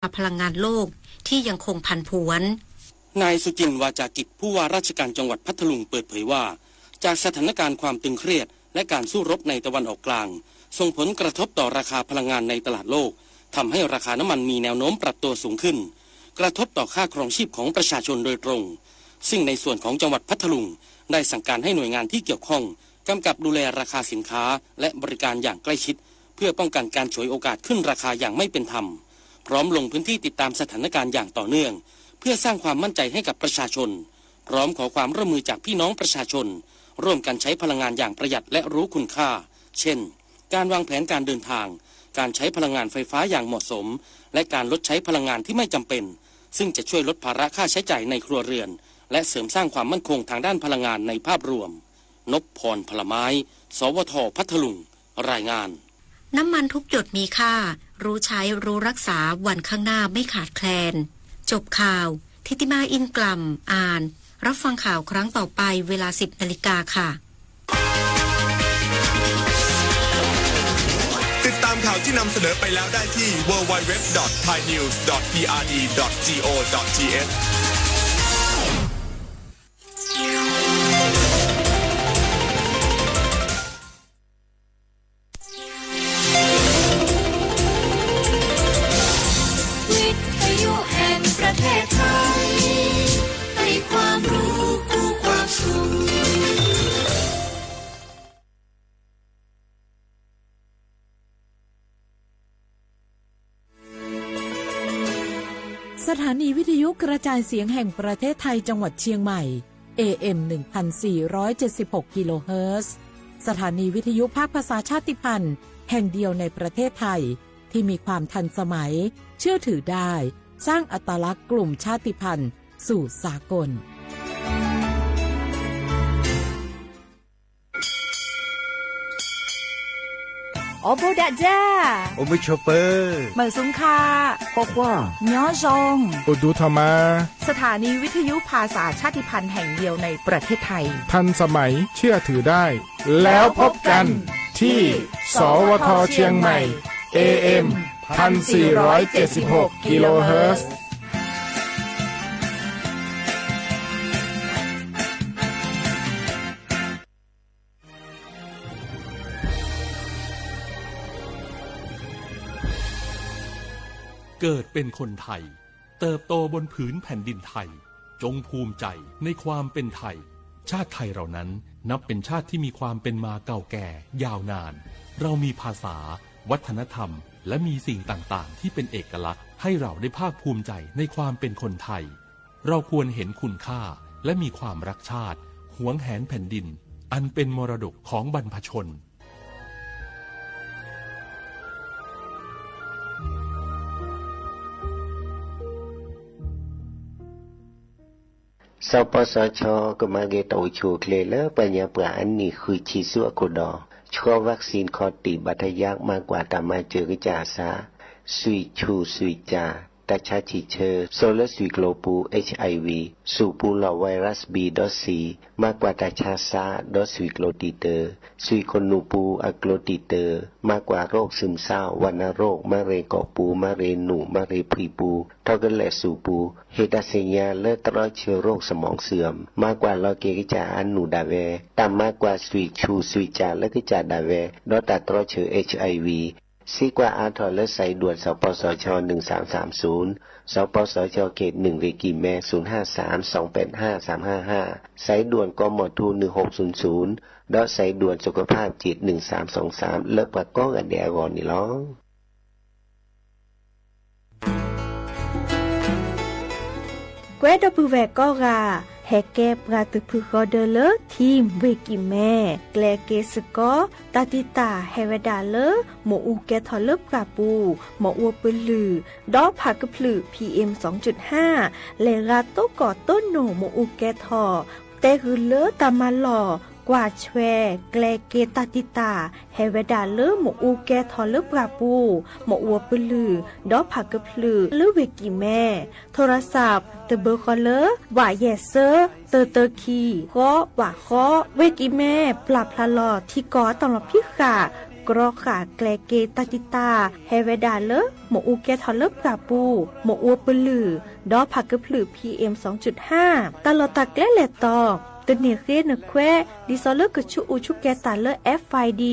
ราคาพลังงานโลกที่ยังคงผันผวน นายสุจินต์ วาจากิจ ผู้ว่าราชการจังหวัดพัทลุงเปิดเผยว่า จากสถานการณ์ความตึงเครียดและการสู้รบในตะวันออกกลาง ส่งผลกระทบต่อราคาพลังงานในตลาดโลก ทำให้ราคาน้ำมันมีแนวโน้มปรับตัวสูงขึ้น กระทบต่อค่าครองชีพของประชาชนโดยตรง ซึ่งในส่วนของจังหวัดพัทลุง ได้สั่งการให้หน่วยงานที่เกี่ยวข้อง กำกับดูแลราคาสินค้าและบริการอย่างใกล้ชิด เพื่อป้องกันการฉวยโอกาสขึ้นราคาอย่างไม่เป็นธรรม พร้อมลงพื้นที่ติดตามสถานการณ์อย่างต่อเนื่อง เพื่อสร้างความมั่นใจให้กับประชาชน พร้อมขอความร่วมมือจากพี่น้องประชาชน ร่วมกันใช้พลังงานอย่างประหยัดและรู้คุณค่า เช่น การวางแผนการเดินทาง การใช้พลังงานไฟฟ้าอย่างเหมาะสม และการลดใช้พลังงานที่ไม่จำเป็น ซึ่งจะช่วยลดภาระค่าใช้จ่ายในครัวเรือน และเสริมสร้างความมั่นคงทางด้านพลังงานในภาพรวม นพพร พลไม้ สวท พัทลุง รายงาน น้ำมันทุกหยดมีค่า รู้ใช้รู้รักษา วันข้างหน้าไม่ขาดแคลน จบข่าว ธิติมา อินกล่ำ อ่าน รับฟังข่าวครั้งต่อไปเวลา สิบนาฬิกาค่ะ ติดตามข่าวที่นำเสนอไปแล้วได้ที่ ดับเบิลยู ดับเบิลยู ดับเบิลยู ดอท ไทยนิวส์ ดอท พีอาร์ดี ดอท จี โอ ดอท ที เอช วิทยุแห่งประเทศไทย ให้ความรู้คู่ความสุข สถานีวิทยุกระจายเสียงแห่งประเทศไทยจังหวัดเชียงใหม่ เอ เอ็ม หนึ่งพันสี่ร้อยเจ็ดสิบหก กิโลเฮิรตซ์ สถานีวิทยุภาคภาษาชาติพันธุ์แห่งเดียวในประเทศไทย ที่มีความทันสมัย เชื่อถือได้ สร้างอัตลักษณ์กลุ่มชาติพันธุ์สู่สากล အိၣ်ဘူးဒးဒၢ, အိၣ်မုာ်ဆိးပၢၤ, မုာ်ဆူၣ်ခါ, ကွၢ်ကွၢ်, ညီယီၣ်, အိၣ်ဒူထီၣ်မး, สถานีวิทยุภาษาชาติพันธุ์แห่งเดียวในประเทศไทย ทันสมัย เชื่อถือได้ แล้วพบกันที่ สวท เชียงใหม่ เอ เอ็ม พันสี่ร้อยเจ็ดสิบหก กิโลเฮิรตซ์ เกิดเป็นคนไทย เติบโตบนผืนแผ่นดินไทย จงภูมิใจในความเป็นไทย ชาติไทยเรานั้นนับเป็นชาติที่มีความเป็นมาเก่าแก่ยาวนาน เรามีภาษา วัฒนธรรม และมีสิ่งต่างๆ ที่เป็นเอกลักษณ์ ให้เราได้ภาคภูมิใจในความเป็นคนไทย เราควรเห็นคุณค่า และมีความรักชาติ หวงแหนแผ่นดิน อันเป็นมรดกของบรรพชน สปสช ကမၤက့ၤတၢ်အိၣ်ဆူၣ်အိၣ်ချ့လၢပှၤကညီပှၤအနံၣ်ဃုဆံဆူအခိၣ်ဒီး ဆှီ vaccine ခီၣ်တံၢ်ဘၣ်ထွဲယါ မၤကွၢ်တၢ်မၤစၢၤကစၢ်အသး, သွံၣ်ဆူၣ်သွံၣ်စၢ် တၢ်ဆါဆံၣ်ဆၢ စိာ်လၢသွံၣ်ကျိၤပူၤ HIV, ဆူၣ်ပူၤလီၢ် virus B ဒီး C, မၤကွၢ်တၢ်ဆါစး ဒီးသွံၣ်ကျိၤတံာ်တၢ, သွံၣ်ခိၣ်နူာ်ပူၤအကျိၤတံာ်တၢ, မၤကွၢ်ရိၣ်သုးမုၢ်သါ ဝဏ္ဏโรค မ့ၢ်ရ့ၣ်ကီၢ်ပူၤ မ့ၢ်ရ့ၣ်နူာ် မ့ၢ်ရ့ၣ်ဖှံပူၤ ထီၣ်ကလဲာ်ဆူၣ်ပူၤ ဟ့ၣ်တၢ်သ့ၣ်ညါလၢတြီဆၢ โรคสมองเสื่อม မၤကွၢ်လီၤက့ၤကစၢ်အနူၢ်ဒၣ်ဝဲ, တၢ်မၤကွၢ်သွံၣ်ဆူၣ်သွံၣ်စၢ်လၢကစၢ်ဒၣ်ဝဲ ဒီးတၢ်တြီဆၢ HIV စံးကွၢ်အါထီၣ်လၢ สายด่วน สปสช หนึ่งสามสามศูนย์, สปสช เขตหนึ่ง เวกิแม ศูนย์ห้าสาม สองแปดห้า สามห้าห้า, สายด่วน กมท หนึ่งหกศูนย์ศูนย์ ဒီး สายด่วนสุขภาพจิต หนึ่งสามสองสาม လၢပှၤကိးဂၤဒဲးအဂီၢ်န့ၣ်လီၤ. ကွဲဒီပုၢ်ဝဲၢ်ကိးဂၤ, ဟဲကဲပှၤသုးဖုဃီဒၢလၢ Team ဝ့ၢ်ကံၢ်မဲ, ကျဲက့ၤစ့ၢ်ကီး တၢ်တံာ်တာ်ဟဲဝဲဒၣ်လၢ မ့ၣ်အူကဲထီၣ်လၢပှၢ်ပူၤ, မ့ၣ်အူပလုၢ်, ဒီးဖးကဖျၢၣ် PM စူၣ်ဟၣ်, လဲၤရၤတိၢ်ကီၢ်တိၢ်နိၣ်မ့ၣ်အူကဲထီၣ်, တဲဂုာ်လၢတၢ်မၤလီၢ် ကွၢ်ဆွဲ ကျဲက့ၤတၢ်တံာ်တာ် ဟဲဝဲဒၣ်လၢမ့ၣ်အူကဲထီၣ်လၢပှၢ်ပူၤ, မ့ၣ်အူပလုၢ်, ဒီးဖးကဖျၢၣ်လၢဝ့ၢ်ကံၢ်မဲ, โทรศัพท์ တဘၢဃီလၢ ဝးယဲၢ်ဆၢ တၢတၢခံ ဃီ ဝးဃီ, ဝ့ၢ်ကံၢ်မဲ ပျၢ်ဖျါလီၤထံကီၢ်တၢ်လီၢ်ဖံးဃာ် ကရီဃာ်ကျဲၤက့ၤတၢ်တံာ်တာ် ဟဲဝဲဒၣ်လၢ မ့ၣ်အူကဲထီၣ်လၢပှၢ်ပူၤ, မ့ၣ်အူပလုၢ်, ဒီးဖးကဖျုး PM စူၣ်တၢ, တၢ်လီၢ်တၢ်ကျဲလဲၤတီၤ, တန့ၢ်ဃ့နခွဲး, ဒ်သိးလၢကဆူးအူဆူးကဲၤတၢ်လၢ FID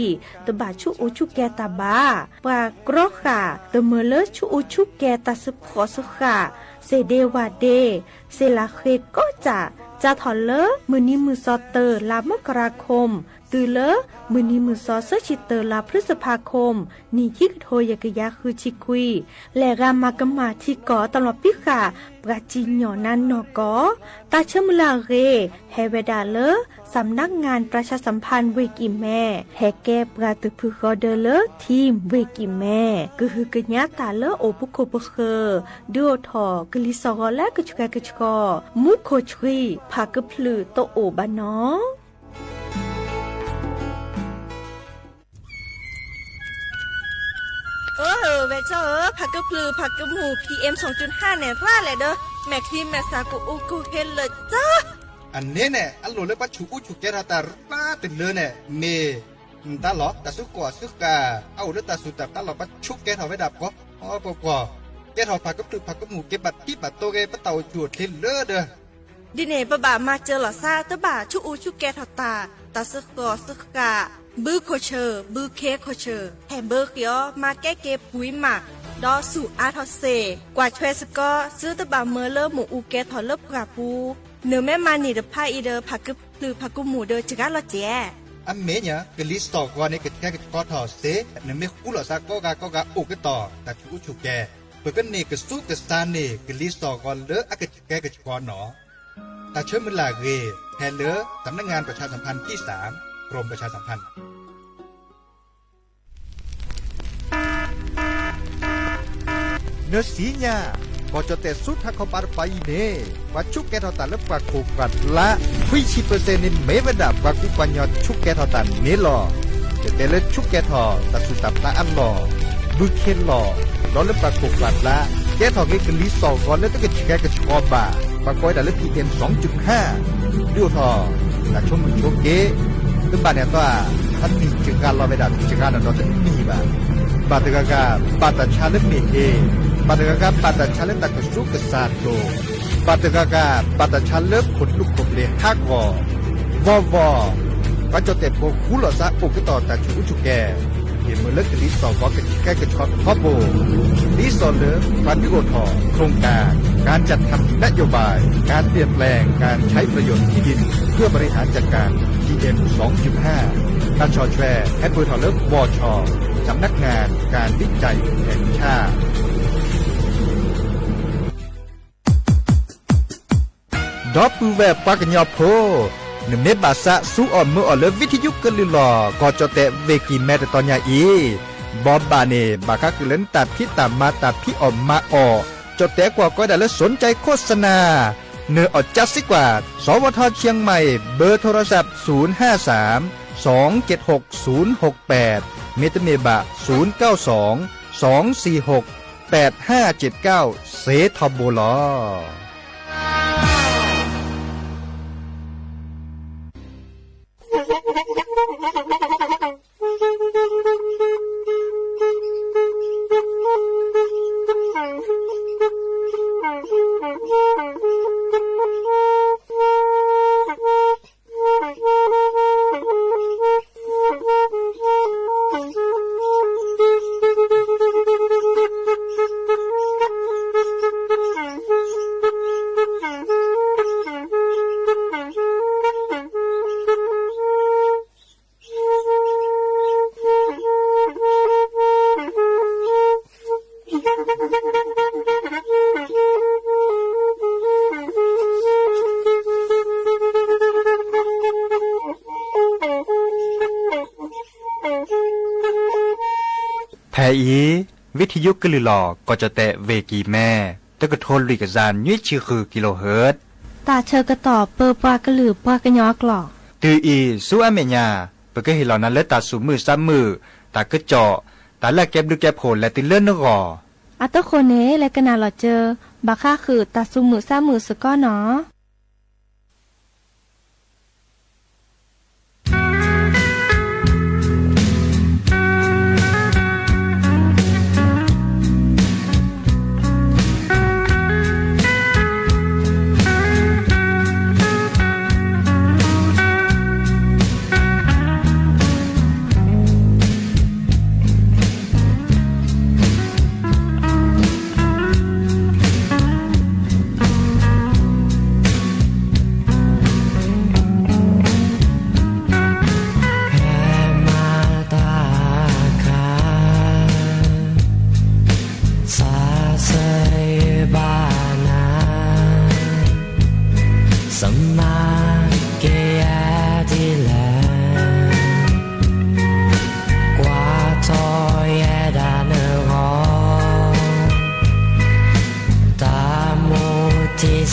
တဘၣ်ဆူးအူဆူးကဲၤတၢ်ဘၣ်. ပှၤကရီဃာ် တမၢလၢဆူးအူဆူးကဲၤတၢ်စ့ၢ်ကီးစ့ၢ်ကီး, စ့ၣ်ဒ့ဝၣ်ဒ့, စ့ၣ်လးဃ့ကီးစၢ်, စးထီၣ်လၢမုၢ်နံၤမုၢ်သီတၢ လါမကရၤခိၣ် တုၤလၢ မုၢ်နံၤမုၢ်သီဆၢဆံတၢ လါဖျုစဖးခိၣ် နံၣ်ခံကထိယဲၢ်ကယၤဃုဆံခွံ, လဲၤဂၤမၤကမၣ်ထံကီၢ်တၢ်လီၢ်ပံဃာ် ပှၤစံၣ်ညီၣ်နါနီၢ်ကီၢ်, တၢ်ဆၢမုၢ်လၢ်အဂ့ၤ ဟဲဝဲဒၣ်လၢ สำนักงานประชาสัมพันธ์ เวกิแม ဟဲကဲပှၤသုးဖုဃီဒၢလၢ ทีม เวกิแม ကဟုကညးတၢ်လၢအိၣ်ပခိၣ်ပဃၢၤ ဒုးအိၣ်ထီၣ်ကလံၤစိးဂီၤလၢကဆှဲကဆှီ, မူခိၣ်ဆှံ ဖးကဖျုးတအိၣ်ဘၣ်နီၤ. အၢ ဝဲၢ်ကၠီဧၢ, ဖးကဖျုးဖးကမူၣ် PM စူၣ်တၢ န့ၣ် ရၣ်လဲၣ်ဒီး မဲာ်ချံမဲာ်သၣ်ကအိၣ်ကဟ့လၢာ်ကၠီ. အန့ၣ်န့ၣ် အလိၣ်လၢပှၤဆူးအူဆူးကဲထီၣ်တၢ်ရၣ်တလၢန့ၣ် မ့ၢ် တၢ်လီၢ် တၢ်စုကီၢ်စုဃၢၤ အအိၣ်လၢတၢ်စူၢ်တၢ်သးလီၢ် ပှၤဆူးကဲထီၣ်ဝဲဒၣ်ပှီၢ်ပှီၢ်ပှီၢ်, ကဲထီၣ်ဖးကဖျုးဖးကမူၣ် က့ၤဘၣ်ထံဘၣ်တိၤဂ့ၤ ပတၢ်အိၣ်ဆူၣ်အိၣ်ချ့လၢဒီး ဒ်န့ၣ် ပဘၣ်မၤစၢၤလီၤသး တဘၣ်ဆူးအူဆူးကဲထီၣ်တၢ်, တၢ်စုကီၢ်စုဃၢၤ, ဘုခိၣ်ဆၢၣ် ဘုခ့ခိၣ်ဆၢၣ် ဟဲဘၢဃ့အီၤ မၤကဲက့ၤပှံၤမး, ဒီးဆူၣ်အါထီၣ်စ့ၢ်, ကွၢ်ထွဲစ့ၢ်ကီး သုတဘၣ်မၢလၢမ့ၣ်အူကဲထီၣ်လၢပှၢ်ပူၤ, နမ့ၢ်မၤန့ၢ်တဖၣ်အံၤဒီး ဖးကဖျုးဖးကမူၣ်ဒီးစှၤလီၤစဲး. အမ့ၢ်ညါ ကလံၤစိးဂီၤန့ၣ် ကဆှဲကဆှီထီၣ်စ့ၢ်, နမ့ၢ်ဃူလိာ်သးကိးဂၤကိးဂၤအိၣ်ကတီၢ် တၢ်ဆူးအူဆူးကဲၤ, ပကန့ၢ်ကဆူးကဆါန့ၢ် ကလံၤစိးဂီၤလၢအကဆှဲကဆှီနီၤ. တၢ်ဆၢမုၢ်လၢ်အဂ့ၤ ဟဲလၢ สำนักงานประชาสัมพันธ์ที่สาม กรมประชาสัมพันธ์ နစံညါ, ကီၢ်ကၠီၣ်တဲၣ်ဆူထးခီပၤတပၤအံၤန့ၣ် ပှၤဆူးကဲထီၣ်တၢ်လၢပှၢ်ခိၣ်ပှၢ်ကျါ ခွံဆံပၢၢ်စဲၣ်န့ၣ် မ့ၢ်ဝဲဒၣ်ပှၤကူပှၤကညီဆူးကဲထီၣ်တၢ်န့ၣ်လီၤ. ကတဲလၢဆူးကဲထီၣ်တၢ်စူၢ်တၢ်သးအလီၢ်, ဘုခ့လီၢ်, ဒီးလၢပှၢ်ခိၣ်ပှၢ်ကျါ ကဲထီၣ်က့ၤကလံၤစိးဂီၤလၢတကဆှဲကဆှီဘၣ်, ပှၤကိးဝဲဒၣ်လၢ PM စူၣ်တၢ, ဒုးအိၣ်ထီၣ် တၢ်ဆိကမိၣ်ဆိက့, တဘၣ်န့ၣ်အသီဧါ, အနံၣ်တဂၤလီၤဝဲဒၣ်တဂၤနီၢ်နီၢ်တနံၣ်ဘၣ်. ဘၣ်တဂၤဂၤ ဘၣ်တၢ်ဆါလၢမ့ၢ်ဟ့, ဘၣ်တဂၤဂၤ ဘၣ်တၢ်ဆါလၢတၢ်ကဆူးကဆါအသိး, ဘၣ်တဂၤဂၤ ဘၣ်တၢ်ဆါလၢခိၣ်တဖျိခိၣ်ဖျ့ဟးဂီၤ, ဘီဘီ ပှၤကၠီၣ်တဲၣ်ဖိဃူလိာ်သးအိၣ်ကတီၢ်တၢ်ဆူးအူဆူးကဲၤ, ဟ့ၣ်မုာ်လၢကလံၤစိးဂီၤကဆှဲကဆှီထီဘိ, ဒ်သိးလၢပှၤဒုးအိၣ်ထီၣ် โครงการการจัดทำนโยบายการเปลี่ยนแปลงการใช้ประโยชน์ที่ดินเพื่อบริหารจัดการ PM สองจุดห้า တၢ်ဆီၣ်ထွဲဟဲပၢၢ်ထီၣ်လၢဘီၣ်ဆီၣ် สำนักงานการวิจัยแห่งชาติ ဒီပုၢ်ဝဲၢ်ပှၤကညီဖိ, နမ့ၢ်ဘၣ်သးစူအီၣ်မၢအီၣ်လၢ ဝံထယုကလုၢ်လီၢ် ကီၢ်ကၠီၣ်တဲၣ် ဝ့ၢ်ကံၢ်မဲ တတီၤညါအံၤ, ဘီဘၣ်န့ၣ် ဘၣ်ဃးဃုာ်လၢနတၢ်ဖံးတၢ်မၤ တၢ်ဖံးအီၣ်မၤအီၣ်, ကၠီၣ်တဲၣ်ကွၢ်ကီးဝဲဒၣ်လၢ สนใจโฆษณา နၢ်အီၣ်ကၠါစ့ကွၢ် สวท เชียงใหม่ เบอร์โทรศัพท์ ศูนย์ห้าสาม สองเจ็ดหก ศูนย์หกแปด မ့တမ့ၢ်ဘၣ် ศูนย์เก้าสอง สองสี่หก แปดห้าเจ็ดเก้า စ့ထီဘိလီၤ. ဖဲအံၤ ဝံထယုကလုၢ်လီၢ် ကီၢ်ကၠီၣ်တဲၣ် ဝ့ၢ်ကံၢ်မဲ တကထိလွံၢ်ကယၤနွံဆံဃု kilohertz တၢ်ဆၢကတီၢ်ပၢပှၤကလုာ်ပှၤကညီအကျိာ်, တုၤအံၤဆူအမဲာ်ညါ ပကဟ့ၣ်လီၤနၤလၢတၢ်သူၣ်မုာ်သးမုာ်, တၢ်ကစီၣ်, တၢ်လၢအကဲဘျုးကဲဖှိၣ်လဲၤတုၤလၢနဂီၢ်. အတဃိန့ၣ် လဲၤကနၣ်လီၤစၢၤ ဘၣ်ဃးဃုာ်တၢ်သူၣ်မုာ်သးမုာ်စ့ၢ်ကီးနီၤ.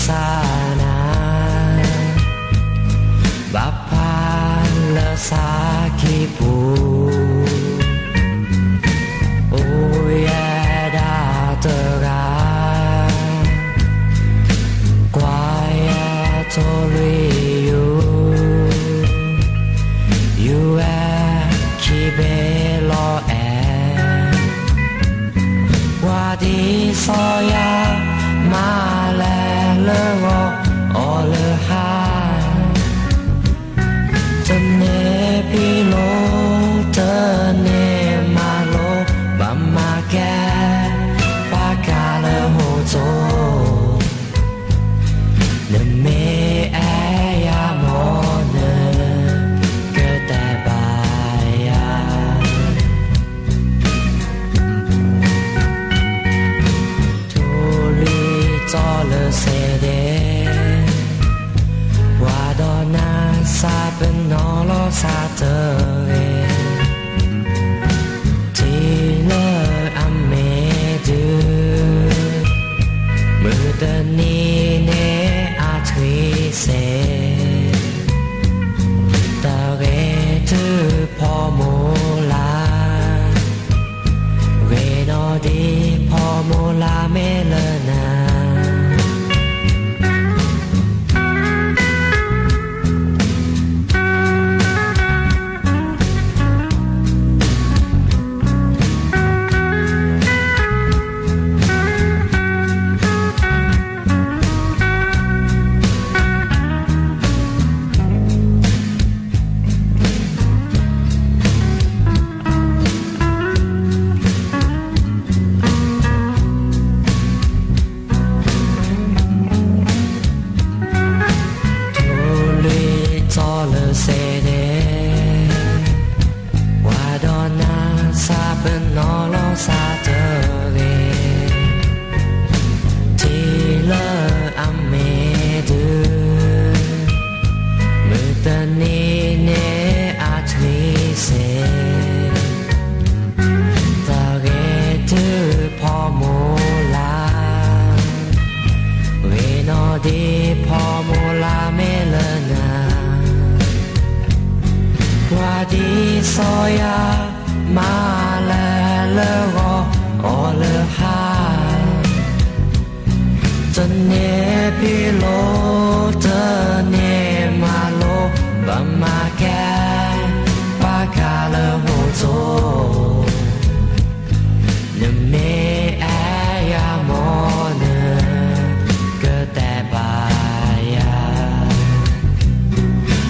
စၢနၤ ဘၣ်ဖးလၢစၢ်ခံပူၤ အိၣ်ယဲဒၣ်တဂၤ ကွၢ်ယဲထိၣ်လွံၢ်ယူၤ ယူၤဝဲခံဘ့ၣ်လီၤအဲၣ် ပှၤဒ်စီၤယၤ မၤလဲၤလၢဂီၤ အီၣ်လၢဟါ တန့ၢ်ဖံးလိၤ တန့ၢ်မၤလိၤ ဘၣ်မၤကဲ ပာ်ကၤလၢဟီၣ်ခိၣ် နမ့ၢ်အဲၣ်ယၤမ့ၢ်န ကတဲဘၣ်ယၤ ထိၣ်လွံၢ်တီလၢစဲးဒဲး ပှၤဒီးနၤစးပနီၣ်လီၤစးတဂ့ၤ ထံလၢအမ့ၢ်ဒုး မုၢ်တနံၤန့ၣ်အထွံၣ်စဲး တၢ်ဂ့ၤတုၤဖီမိၢ်လၢ် ဂ့ၤနီၢ်ဒ်ဖီမိၢ်လၢ်မ့ၢ်လၢနၤ ထိၣ်လွံၢ်တီလၢစဲးဒဲး ပှၤဒီးနၤစးပနီၣ်လီၤစးတဂ့ၤ ထံလၢအမ့ၢ်ဒုး မုၢ်တနံၤန့ၣ်အထွံၣ်စဲး တၢ်ဂ့ၤတုၤဖီမိၢ်လၢ် ဂ့ၤနီၢ်ဒ်ဖီမိၢ်လၢ်မ့ၢ်လၢနၤ ပှၤဒ်စီၤယၤ မၤလဲၤလၢဂီၤ အီၣ်လၢဟါ တန့ၢ်ဖံးလိၤ တန့ၢ်မၤလိၤ ဘၣ်မၤကဲ ပာ်ကၤလၢဟီၣ်ခိၣ် နမ့ၢ်အဲၣ်ယၤမ့ၢ်န ကတဲဘၣ်ယၤ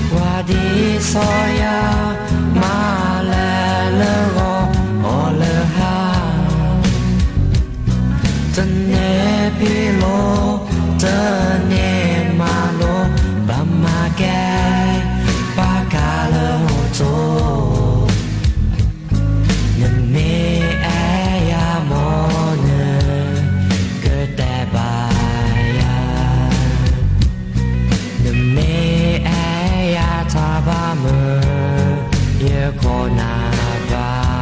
ပှၤဒ်စီၤယၤ မၤလဲၤလၢဂီၤ အီၣ်လၢဟါ တန့ၢ်ဖံးလိၤ တန့ၢ်မၤလိၤ ဘၣ်မၤကဲ ပာ်ကၤလၢဟီၣ်ခိၣ် နမ့ၢ်အဲၣ်ယၤမ့ၢ်န ကတဲဘၣ်ယၤ နမ့ၢ်အဲၣ်ယၤတၢ်ဘၣ်မုာ် ယကိးနၤဘၣ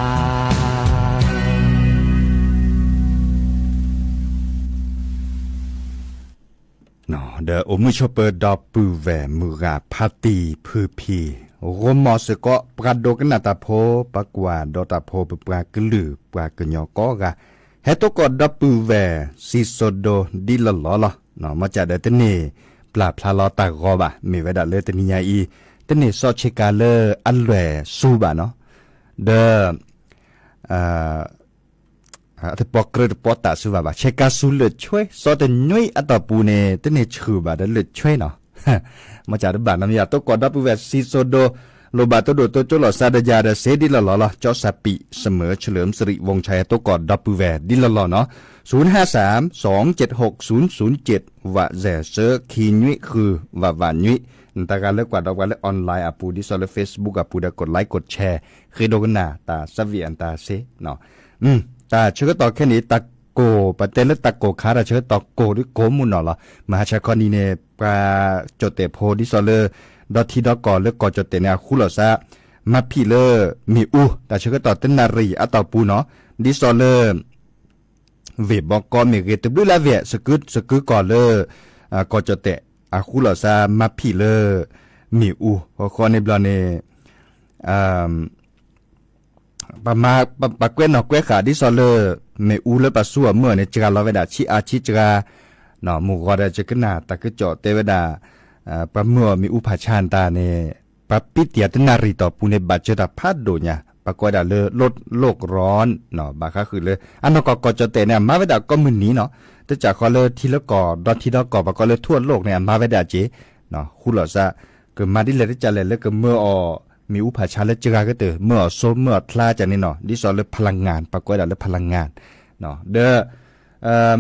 ် ဒီးအိၣ်မုာ်ဆိးပၢၤဒီပုၢ်ဝဲၢ်မုၢ်ဂၤဖါတံၢ်ဖုဖံ ဂီၤမီၤစ့ၢ်ကီး ပှၤဒိကနၣ်တၢ်ဖိ ပှၤကွၢ်ဒီးတၢ်ဖိ ပပှၤကလုာ်ပှၤကညီကိးဂၤ ဟဲသကိးဒီပုၢ်ဝဲၢ် စံၣ်စိၤဒိ ဒ်လီၢ်လီၢ်လီၤ. မ့ၢ်ကဒီးတန့ၢ်ပျၢ်ဖျါလီၤတၢ်ဂီၤဘၣ် မ့ၢ်ဝဲဒၣ်လၢတနံၤညါအံၤ တန့ၢ်စီဆ့ကၤလၢအလွဲၢ်ဆူဘၣ်နီၤ ဒီး အတပီကြၢးတပီတၢ်ဆူဘၣ်ဘၣ် ဆဲးကါဆူလၢာ်ဆွဲ စီၤတညွံအတီၢ်ပူၤန့ၣ် တန့ၢ်ဆှုၣ်ဘၣ်ဒီးလၢာ်ဆွဲနီၤ မ့ၢ်ကဒီးဘၣ်နီၤ မ့ၢ်ယသကိးဒီပုၢ်ဝဲၢ်စံၣ်စိၤဒိ လိၣ်ဘၣ်တိၢ်ဒိၣ်တိၢ်ကၠိလိာ်သးဒီးယၤဒီးစ့ဒ်လီၢ်လီၢ်လီၤ ကၠီစၢ်ပံး စမၢၢ် เฉลิมสิริวงศ์ชัย ဟဲသကိးဒီပုၢ်ဝဲၢ်ဒ်လီၢ်လီၢ်နီၤ ศูนย์ห้าสาม สองเจ็ดหก ศูนย์ศูนย์เจ็ด ဝးစဲးစၢ ခံညွံဃု ဝးဝးညွံ နတဂၤလၢကွၢ်ဒီးပှၤလၢ online အပူၤ ဒ်သိးလၢ Facebook အပူၤဒီး กดไลค์ กดแชร์ ဃ့ဒိကနၣ်တၢ်သးဝံၣ်အတၢ်စ့ တၢ်ဆၢကတီၢ်ခဲအံၤန့ၣ် တၢ်ကိၢ် ပတဲလၢတၢ်ကိၢ်ခါ တၢ်ဆၢကတီၢ်ကိၢ်ဒ်ကိၢ်မုၢ်နီၢ်လီၤ. မဟါဆါခီနံၤန့ၣ် ပှၤကၠီၣ်တဲာ်ဖိဒ်သိးလၢ ဒီထံဒီကီၢ်လၢကီၢ်ကၠီၣ်တဲာ်န့ၣ် အဃူလိာ်သး မၤဖံးလၢမ့ၣ်အူ တၢ်ဆၢကတီၢ်တနၣ်ရံၣ်အတီၢ်ပူၤနီၤ ဒ်သိးလၢ ဝ့ၢ်ဘီကီမ့ၢ်ဂ့ၤ တဘျုးလၢဝ့ၢ် စကု စကုကီၢ်လၢ ကီၢ်ကၠီၣ်တဲၣ် အဃူလိာ်သးမၤဖံးလၢ မ့ၣ်အူ ဃီဃီန့ၣ်ဘျီန့ၣ် ပမၤ ပ ပကွဲးနီၣ်ကွဲးဃာ်ဒ်သိးလၢ မ့ၣ်အူလၢပှၤစူအီၤမုၢ်အီၤန့ၣ် စှၤလီၤဝဲဒၣ်ဆံးအါဆံးစှၤ, မုၢ်ဂီၤဒီး ယကနၣ်တၢ်ကစီၣ်တဲဝဲဒၣ် ပှၤမုၢ်အီၤမ့ၣ်အူဖးဆါတၢ်န့ၣ် ပှၤပံတံၤတနၣ်ရံၣ်တီၢ်ပူၤန့ၣ် ဘၣ်စၢၤတၢ်ဖးဒိၣ်ညါ ပှၤကိးဝဲဒၣ်လၢ လိၣ်ကရီ ဘၣ်ဃးဃုာ်လၢ အနီၢ်ကီၢ်ကီၢ်ကၠီၣ်တဲၣ်န့ၣ် အမၤဝဲဒၣ်ကိးမုၢ်နံၤနီၤ, တစးဃီလၢထံလၢကီၢ် ဒီထံဒီကီၢ် ပှၤကိးလၢထူအလိၣ်န့ၣ် အမၤဝဲဒၣ်က့ၤ ဃူလိာ်သး ကမၤဒ်လဲၣ်တကလဲၣ်လၢကမၢအီၤ မ့ၣ်အူဖးဆါလၢစှၤကတၢၢ် မၢအီၤစိမၢအီၤချါကန့ၣ်နီၤ, ဒ်သိးလၢ พลังงาน ပှၤကိးဝဲဒၣ်လၢ พลังงาน ဒီး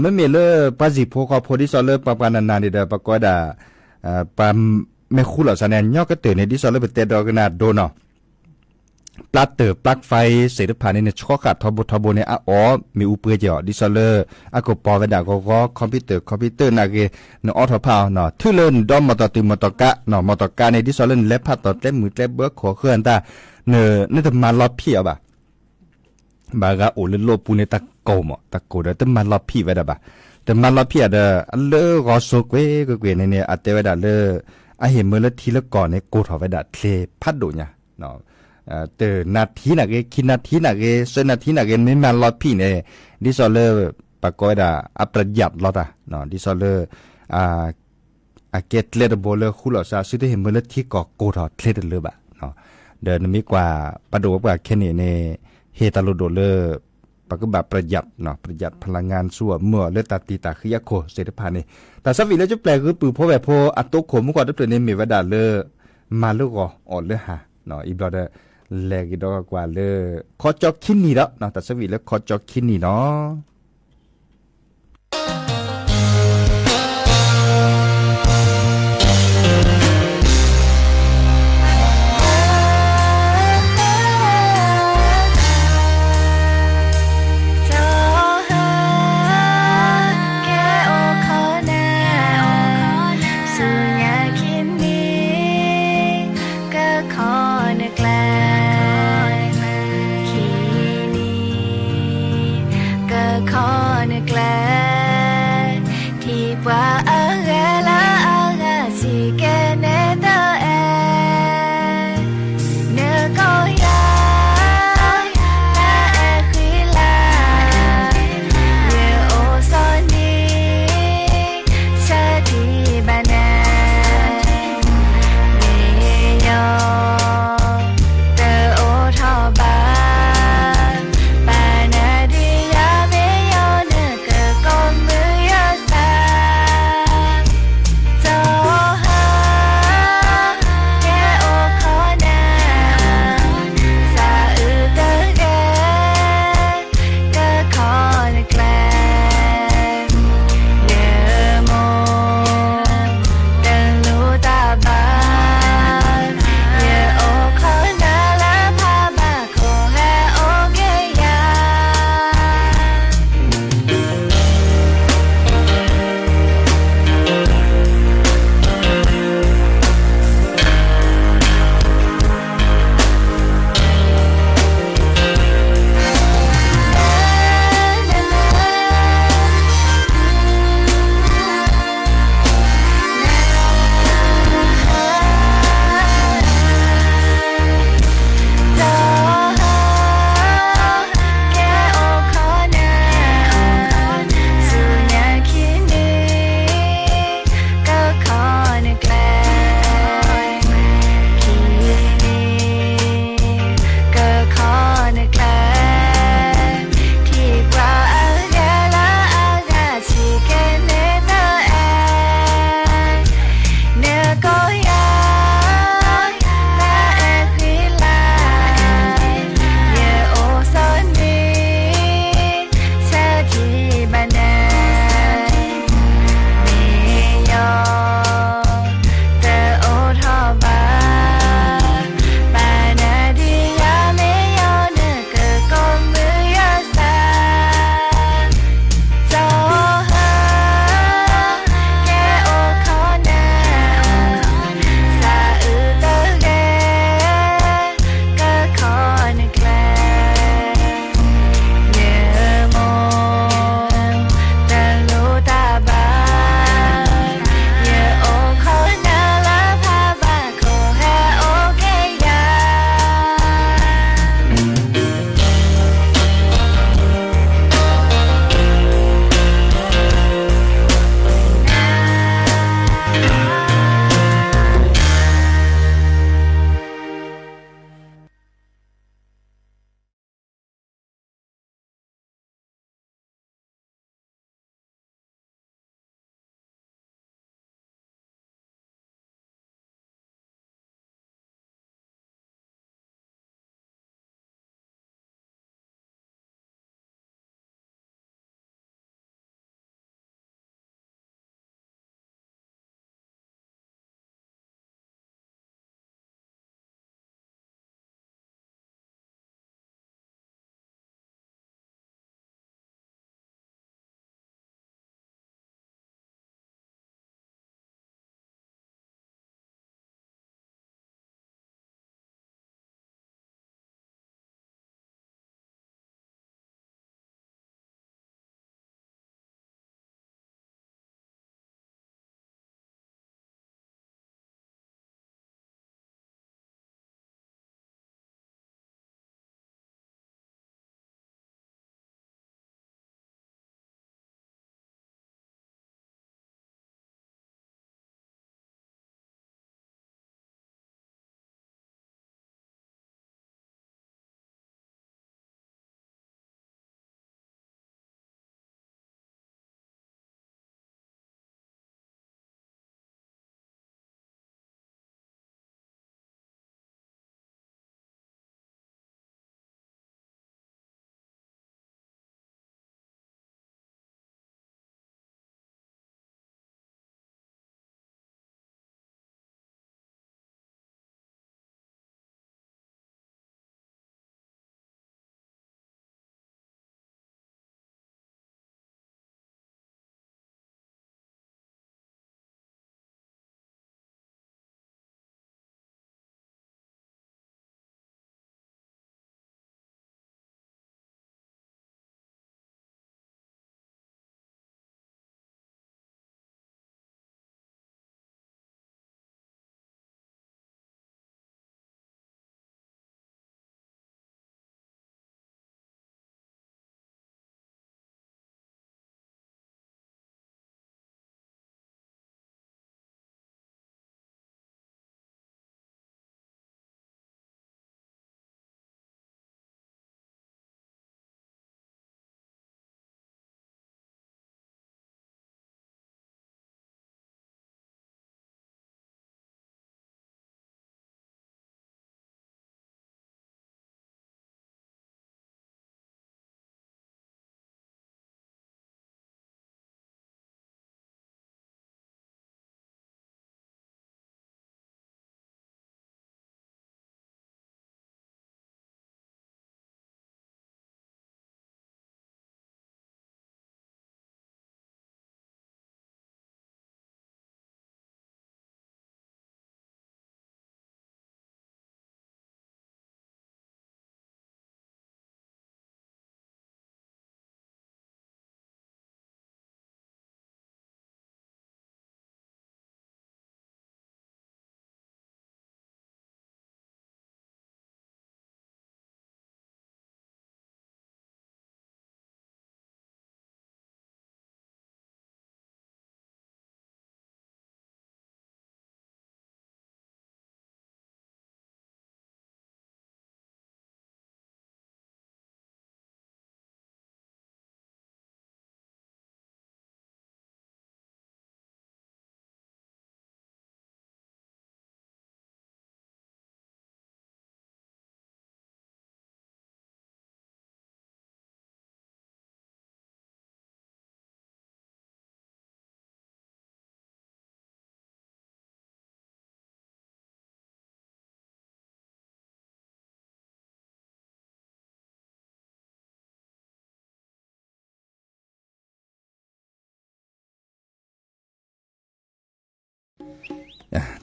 မ့မ့ၢ်လၢပှၤစံၣ်ဖိဃီဖိ ဒ်သိးလၢပှၤပှၤနးနးန့ၣ်ဒီး ပှၤကိးဝဲဒၣ် ပှၤမ့ၢ်ဃူလိာ်သးန့ၣ် အညီကတၢၢ်န့ၣ် ဒ်သိးလၢပတဲဒီးကနၣ်ဒိနီၤ ပျၢ်တၢၢ် ပျၢ်ဖဲသ့ၣ်တဖၣ်န့ၣ် နဆီဃာ်ထီဘိထီဘိန့ၣ် အအီၣ်မ့ၣ်အူပှဲၤက့ၤအီၤ ဒ်သိးလၢ အကပီၤဝဲဒၣ်ဂီၤဂီၤ computer computer နာ်ဂ့ၤ နအီထီၣ်ဖးအီၤနီၤ, ထုးလၢနဒီမီၢ်တီၢ်တုၤမီၢ်တီၢ်ကါနီၤ, မီၢ်တီၢ်ကါန့ၣ် ဒ်သိးလၢနလဲၤဖးတီၢ်ကျဲမုၢ်ကျဲဘၢခိၣ်ဃၢၤတၢ် န နတမၤလီၤဖံးအီၤဘၣ် ဘၣ်ဂၤအိၣ်လၢလိၣ်ပူၤန့ၣ် တၢ်ကိၢ်မး တၢ်ကိၢ်ဒီးတမၤလီၤဖံးဝဲဒၣ်ဘၣ်, တမၤလီၤဖံးအီၤဒီး အလၢဂီၤစိၤကွ့ၢ်ကွ့ၢ်ကွ့ၢ်န့ၣ်န့ၣ် အတဲဝဲဒၣ်လၢ အဟ့ၣ်မၢလၢထံလၢကီၢ်န့ၣ် ကိၢ်ထီၣ်ဝဲဒၣ်ချ့ဖးဒိၣ်ညါ, တနၣ်ထံနာ်ဂ့ၤ ခံနၣ်ထံနာ်ဂ့ၤ သၢနၣ်ထံနာ်ဂ့ၤ မ့ၢ်မၤလီၤဖံးန့ၣ် ဒ်သိးလၢ ပှၤကိးဝဲဒၣ် အ ประหยัด လီၤတၢ် ဒ်သိးလၢ အကဲကျဲတဘိလၢဃူလိာ်သး သုတဟ့ၣ်မၢလၢထံကီၢ်ကိၢ်ထီၣ်ချ့တလၢဘၣ်, ဒီးနမ့ၢ်ကွၢ် ပှၤဒိၣ်ဝဲပှၤခဲန့ၣ်န့ၣ် ဟ့ၣ်တၢ်လိၣ်ဒိၣ်လၢ ပကဘၣ် ประหยัด ประหยัด พลังงาน စူအီၤမုၢ်အီၤလၢတၢ်တံာ်တာ်ဃံအခိၣ်သ့ၣ်တဖၣ်န့ၣ်, တၢ်ဆၢဝံၤလၢကပျဲၢ်ဂုၢ်ပုၢ်ဖိဝဲၢ်ဖိအတိခိၣ်မူခိၣ်တဖျၢၣ်န့ၣ် မ့ၢ်ဝဲဒၣ်လၢ မၤလၢဂီၤအီၣ်လၢဟါ, အံၤဘျီဒီး လဲၤကဒီးကွၢ်လၢ ခီကၠီခံနံၤဒီး တၢ်ဆၢဝံၤလၢခီကၠီခံနံၤနီၤ.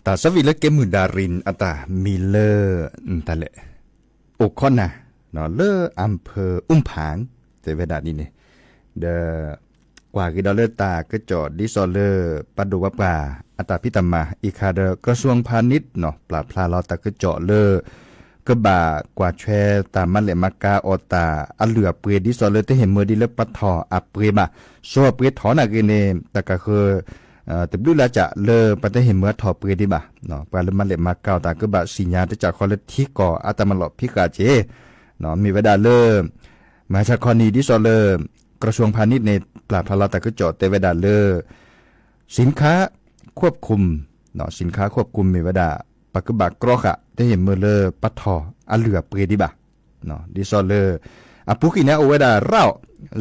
တၢ်ဆၢဝံၤလၢကဲမုၢ်ဒါရံၣ်အတၢ်မံၤလၢ တၢ်လဲၣ် အိၣ်ခိးနၤ လၢအၣ်ဖၢၣ်အူၣ်ဖၣ် တဲဝဲဒၣ်ဒ်န့ၣ် ဒီး ကွၢ်က့ၤဒီးလၢတၢ်ကစီၣ်ဒ်သိးလၢ ပှၤဒိၣ်ပှၤပှၢ် အတၢ်ဖံးတၢ်မၤအံၤခါဒီး ကရၢၡူၣ်ဖၣ်နံၣ်နီၤ ပျၢ်ဖျါလီၤတၢ်ကစီၣ်လၢ ကဘၣ်ကွၢ်ထွဲတၢ်မၤလဲၢ်မၤကၤအီၣ်တၢ်အလုၢ်အပှ့ၤ ဒ်သိးလၢတဟ့ၣ်မၢဒ်လၢပှၤထီၣ်အပှ့ၤဘၣ်, စိအပှ့ၤထီၣ်နာ်က့န့ၣ် တၢ်ကဃၢၤ တဘျုးလၢကၠးလၢပှၤတဟ့ၣ်မၢအထီၣ်ပှ့ၤဒံးဘၣ်, ပှၤလၢမၤလဲၢ်မၤကၤအီၣ်တၢ်ကဘၣ်စံၣ်ညါတကၠးဃီလၢထံကီၢ်အတၢ်မၤလီၢ်ဖံးဃာ်က့ၤ, မ့ၢ်ဝဲဒၣ်လၢ မဟါခီနံၤဒ်သိးလၢ ကရၢၡူၣ်ဖၣ်နံၣ်န့ၣ် ပျၢ်ဖျါလီၤတၢ်ကစီၣ်တဲဝဲဒၣ်လၢ สินค้าควบคุม สินค้าควบคุม မ့ၢ်ဝဲဒၣ် ပကဘၣ်ကြီဃာ် တဟ့ၣ်မၢလၢပှၤထီၣ်အလုၢ်အပှ့ၤဒံးဘၣ်, ဒ်သိးလၢ အပူၤကွံာ်န့ၣ် အိၣ်ဝဲဒၣ်ရၣ်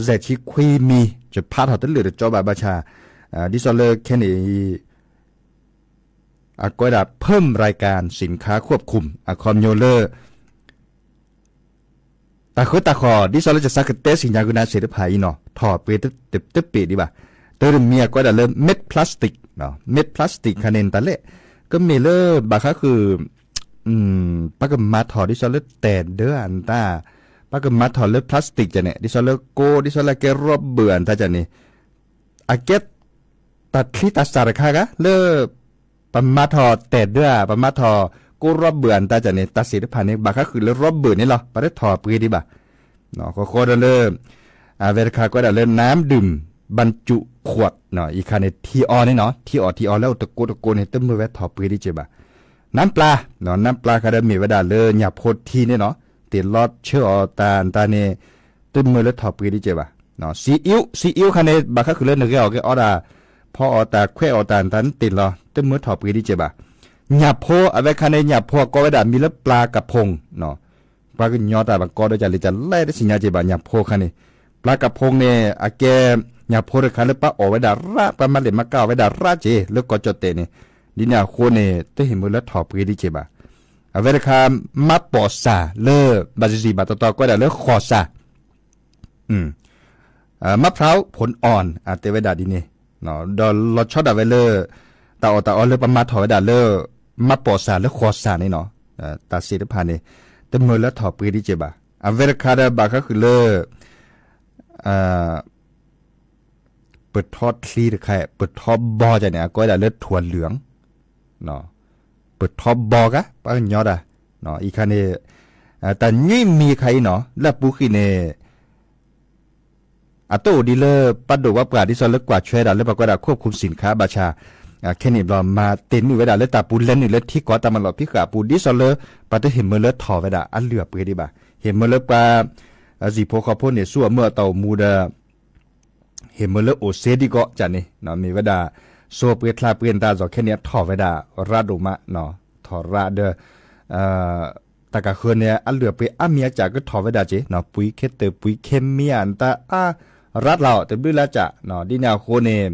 စဲးဆံခွံမံၤ ယဖးထီၣ်တလၢာ်တကၠီဘၣ်ဘၣ်ဆၣ်, ဒ်သိးလၢခဲန့ၣ်အံၤ အကိးဝဲဒၣ် เพิ่มรายการสินค้าควบคุม အခီပညီလၢ တၢ်ဃၢတၢ်ဃီၣ် ဒ်သိးလၢကစၢ်ကတဲစံၣ်ညါက့ၤနၤသ့ၣ်တဖၣ်အံၤနီၤ ထီၣ်ပှ့ၤတပ့ၤဒံးဘၣ်, တၢ်တမံၤအကိးဝဲဒၣ်လၢ made plastic, made plastic ခါန့ၣ် တၢ်လဲၣ် ကမ့ၢ်လၢဘၣ်ဃးဃုာ် ပကမၤထီၣ်ဒ်သိးလၢတဲာ်ဒၢအတၢ်, ပကမၤထီၣ်လၢ plastic ကန့ၣ် ဒ်သိးလၢကိး ဒ်သိးလၢကဲ rubber အတၢ်ကန့ၣ် အကဲ တၢ်ချံတၢ်စၢ်တခါဂၤလၢ ပမၤထီၣ်တဲာ်ဒၢဧါ ပမၤထီၣ်ကိး rubber အတၢ်ကန့ၣ် တၢ်သ့ၣ်တဖၣ်န့ၣ် ဘၣ်ဃးဃုာ်လၢ rubber န့ၣ်လီၤ ပတထီၣ်ပှ့ၤဒံးဘၣ်, ဃီဃီဒီးလၢ အဝဲတခါကိးဝဲဒၣ်လၢ น้ำดื่มบรรจุขวด အံၤခါန့ၣ် ထံအီန့ၣ်နီၤ ထံအီၣ်ထံအီလၢအိၣ်တကိးတကိးန့ၣ် တမၢဝဲထီၣ်ပှ့ၤဒံးက့ၤဘၣ်, น้ำปลา, น้ำปลา ခါဒီးမ့ၢ်ဝဲဒၣ်လၢညၣ်ဖိထံန့ၣ်နီၤ တ့ၢ်လီၤဆၢအီၣ်တၢ်တၢ်န့ၣ် တမၢလၢထီၣ်ပှ့ၤဒံးက့ၤဘၣ်, ซีอิ๊ว, ซีอิ๊ว ခါန့ၣ် ဘၣ်ဃးဃုာ်လၢနဂဲၤအီၣ်က့ၤအီဒၣ် ဖီအီၣ်တၢ်ခွဲးအီၣ်တၢ်တၢ်န့ၣ်တ့ၢ်လီၤ တမၢထီၣ်ပှ့ၤဒံးက့ၤဘၣ်, ညၣ်ဖိ အဝဲခါန့ၣ် ညၣ်ဖိအကိးဝဲဒၣ်မံၤလၢ ปลากระพง ပှၤကညီတၢ်ဘၣ်ကိးဒီးကလဲၤကလဲၤတသ့ၣ်ညါက့ၤဘၣ် ညၣ်ဖိခါန့ၣ်, ปลากระพง န့ၣ် အကဲ ညၣ်ဖိတခါလၢပှၤအီၣ်ဝဲဒၣ်ရၣ် ပှၤမၤလဲၢ်မၤကၤအီၣ်ဝဲဒၣ်ရၣ်က့ၤ လၢကီၢ်ကၠီၣ်တဲာ်န့ၣ်, ဒ်န့ၣ်အဃိန့ၣ် တဟ့ၣ်မၢလၢထီၣ်ပှ့ၤဒံးက့ၤဘၣ်, အဝဲတခါ မၤပိာ်စၢ်လၢ ဘၣ်စံးစံးဘၣ်တီတီကိးဝဲဒၣ်လၢဃိၣ်စၢ် မၣ်ဖရၣ် ผลอ่อน တဲဝဲဒၣ်ဒ်န့ၣ်, ဒီးလီၤဆီဒၣ်ဝဲလၢ တၢ်အီၣ်တၢ်အီလၢပမၤထီၣ်ဝဲဒၣ်လၢ မၤပိာ်စၢ်လၢဃိၣ်စၢ်န့ၣ်နီၤ, တၢ်သ့ၣ်တဖၣ်န့ၣ် တမၢလၢထီၣ်ပှ့ၤဒံးက့ၤဘၣ်, အဝဲတခါဒီးဘၣ်ဃးဃုာ်လၢ ပၢၢ်ထီချံတခါ ပၢၢ်ထီဘီကန့ၣ် အကိးဝဲဒၣ်လၢ ถั่วเหลือง ပၢၢ်ထီဘီကါ ပှၤကညီတၢ်, အံၤခါန့ၣ် တၢ်ညွံးမံၤခါအံၤနီၤ လၢအပူၤကွံာ်န့ၣ် အတအိၣ်ဒ်လၢပှၤဒိၣ်ပှၤပှၢ်ဒ်သိးလၢကွၢ်ထွဲဒၣ်လၢပှၤကိးဒၣ် ควบคุมสินค้า ဘၣ်ဆၣ် ခဲန့ၣ်ဘျီ မၤတ့ၢ်နုာ်ဝဲဒၣ်လၢတၢ်ပူၤလဲၤနုာ်လၢထံကီၢ်တၢ်မၤလီၢ်ဖံးဃာ်အပူၤ ဒ်သိးလၢ ပှၤတဟ့ၣ်မၢလၢထီၣ်ဝဲဒၣ်အလုၢ်အပှ့ၤဒံးဘၣ်, ဟ့ၣ်မၢလၢပှၤ စံၣ်ဖိဃီဖိန့ၣ် ဆူအမုၢ်အတၢ်အိၣ်မူဒီး ဟ့ၣ်မၢလၢအိၣ်စ့ဒံကီးကန့ၣ် မ့ၢ်ဝဲဒၣ် စိပှ့ၤချါပှ့ၤနတၢ်အသိးခဲန့ၣ် အထီၣ်ဝဲဒၣ်ရၣ်ဒိၣ်မး, ထီၣ်ရၣ်ဒီး တၢ်ကဃၢၤန့ၣ် အလုၢ်အပှ့ၤအါမံၤအါကၢ်ကထီၣ်ဝဲဒၣ်က့ၤ ပှံၤခ့တၢၢ် ပှံၤခ့မံယါ နတၢ်အါရၣ်လီၤ တဘျုးလၢကၠး ဒ်န့ၣ်အဃိန့ၣ်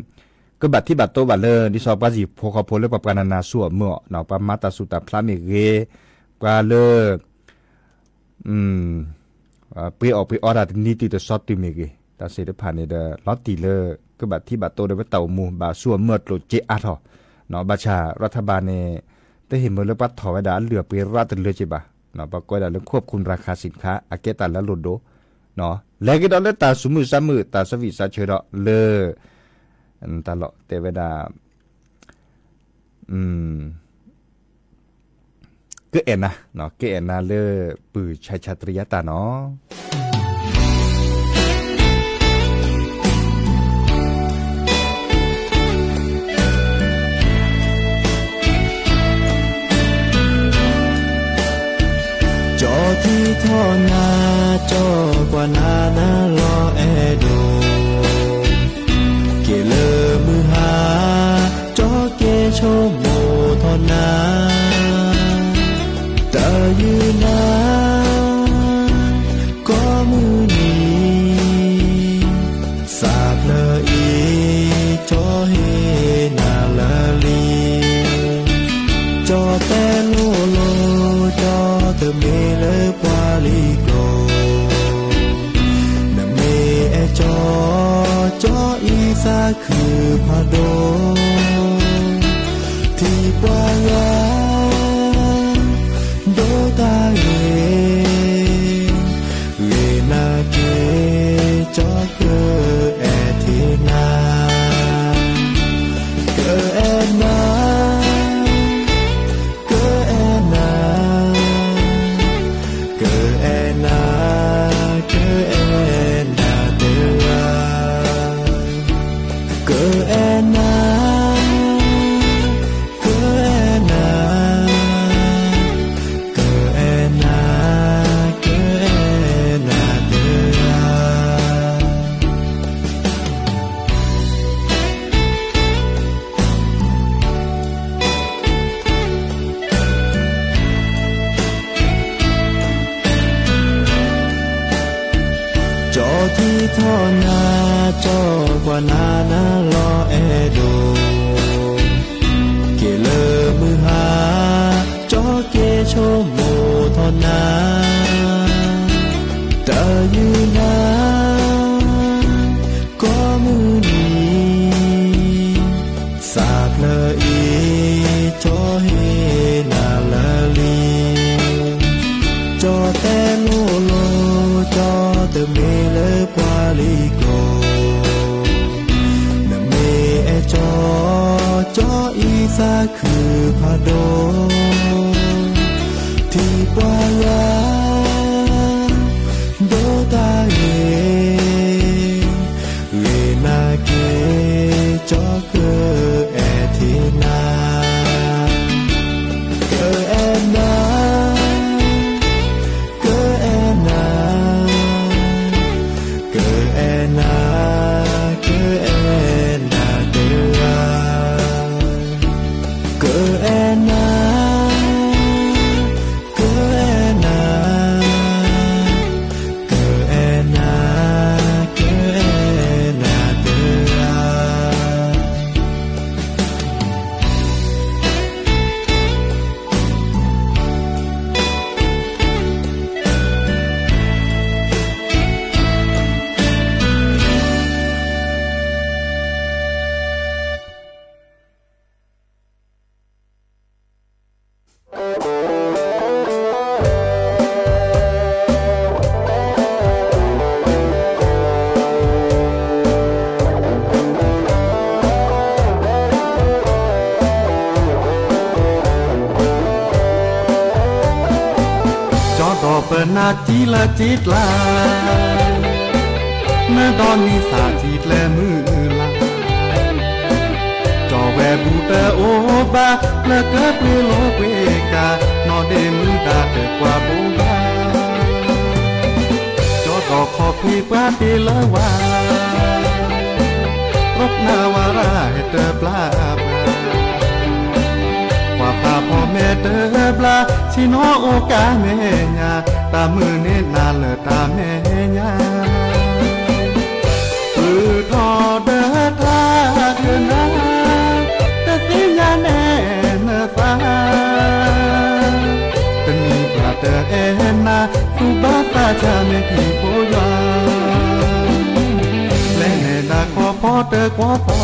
ကဘၣ်ထံၣ်ဘၣ်တိဘၣ်လၢ ဒ်သိးပှၤစံၣ်ဖိဃီဖိလၢပှၤပှၤနၤနၤ ဆူအမုၢ်အီၤ ပှၤမၤတၢ်ဆူၣ်တၢ်ဖျါမ့ၢ်ဂ့ၤ, ပှၤလၢ ပှ့ၤအီၣ်ပှ့ၤအီတၢ်တနံၤတုၤတဆီတုၤမ့ၢ်ဂ့ၤ, တၢ်သ့ၣ်တဖၣ်န့ၣ်ဒီး လီၤတံၢ်လၢ ကဘၣ်ထံၣ်ဘၣ်တိဒီးပတၢ်အိၣ်မူ ဘၣ်ဆူအမုၢ်အကျိၤက့အါထီၣ်, ဘၣ်ဆၣ် ရၢထၢၣ်ဘၣ်န့ၣ် တဟ့ၣ်မၢလၢပှၤထီၣ်ဝဲဒၣ်အလုၢ်အပှ့ၤရၣ်တလၢက့ဘၣ်, ပှၤကိးဝဲဒၣ်လၢ ควบคุมราคาสินค้า အကဲတၢ်လၢအလိၣ်ဒိၣ်, လဲၤက့ၤဒီးလၢတၢ်ဆူၣ်မုၢ်ဆါမုၢ် တၢ်ဆၢဝံၣ်ဆၢဆၢဒီးလၢ တၢ်လီၢ်တဲဝဲဒၣ် ကအဲၣ်နၤ, ကအဲၣ်နၤလၢ ပုၢ်ဆါဆါတရံယါတၢ်နီၤ ကၠီထံထီၣ်နၤ, ကၠီကွၢ်နၤနၤလီၤအဲၣ်ဒိး, က့ၤလၢမုၢ်ဟါ, ကၠီက့ၤဆိကမိၣ်ထီၣ်နၤ, တၢ်ယုၢ်နၤ, ကိးမုၢ်နံၤ, သးဖျၢၣ်အံၤ, ကၠီဟ့ၣ်နၤလၢာ်လံ, ကၠီတဲလိၤလိၤ, ကၠီတမ့ၢ်လၢပှၤလံၤကျိာ်, နမ့ၢ်အဲၣ်ကၠီ, ကၠီအံၤသးခုဖးဒိၣ်, ထံၣ်ပှၤလၢ ထီၣ်နၤ ကၠီကွၢ်နၤ နၤလီၤအဲၣ်ဒိး, က့ၤလၢမုၢ်ဟါ ကၠီက့ၤဆိကမိၣ်ထီၣ်နၤ, တၢ်ယုၢ်နၤ ကိးမုၢ်နံၤ, သးဖျၢၣ်အံၤ ကၠီဟ့ၣ်နၤလၢာ်လံ. ကၠီတဲလိၤလိၤ ကၠီတမ့ၢ်လၢပှၤလံၤကျိာ်, နမ့ၢ်အဲၣ်ကၠီ ကၠီအံၤသးခုဖးဒိၣ်, ထံၣ်ပှၤယွၤ ဒိတၢ်ဂ့ၤ, ဂ့ၤနၤက့ၤ ကၠီကအဲၣ်ထံနၤ, ကအဲၣ်နၤ ကအဲၣ်နၤ, ကအဲၣ်နၤ ကအဲၣ်နၤတဂၤ, ကအဲၣ်နၤ ကအဲၣ်နၤ, ကအဲၣ်နၤ ကအဲၣ်နၤတဂၤ. ကၠီဒီးပနၢ်တံၢ်လၢတံၢ်ကျါ, နဒီးနံၣ်သၢထံၣ်ကျဲမုၢ်လၢ်, ကၠီဝဲဘူးတအိၣ်ဘၣ် လၢကပှ့ၤလိာ်ကွံာ်ကၤ, နီၢ်ဒ့မုၣ်ဒါတကွၢ်ဘိဘၣ်, ကၠီဒီးခီဖံးပှၤတ့လၢဝၤ, ရိကနၣ်ဝၤရၤဟဲတဘျါဘၣ်, ကွၢ်ဖးဖီမဲာ်တဘျါ, ဆ့ၣ်နီၤအိၣ်ကါမဲာ်ညါ, တၢ်မုၢ်န့ၢ်နၤလၢတၢ်မဲာ်ညါ ပုၢ်ထီၣ်ဒီးထါကနၣ်, တသ့ၣ်ညါနဲၣ်နသး, တနံၤပှၤတအဲၣ်နၤ, သူၣ်ဘၣ်သးဆါမ့ၢ်ဖံးဖိယွၤ, လဲၤနဲဒၣ်ခီဖီတကွီဖီ,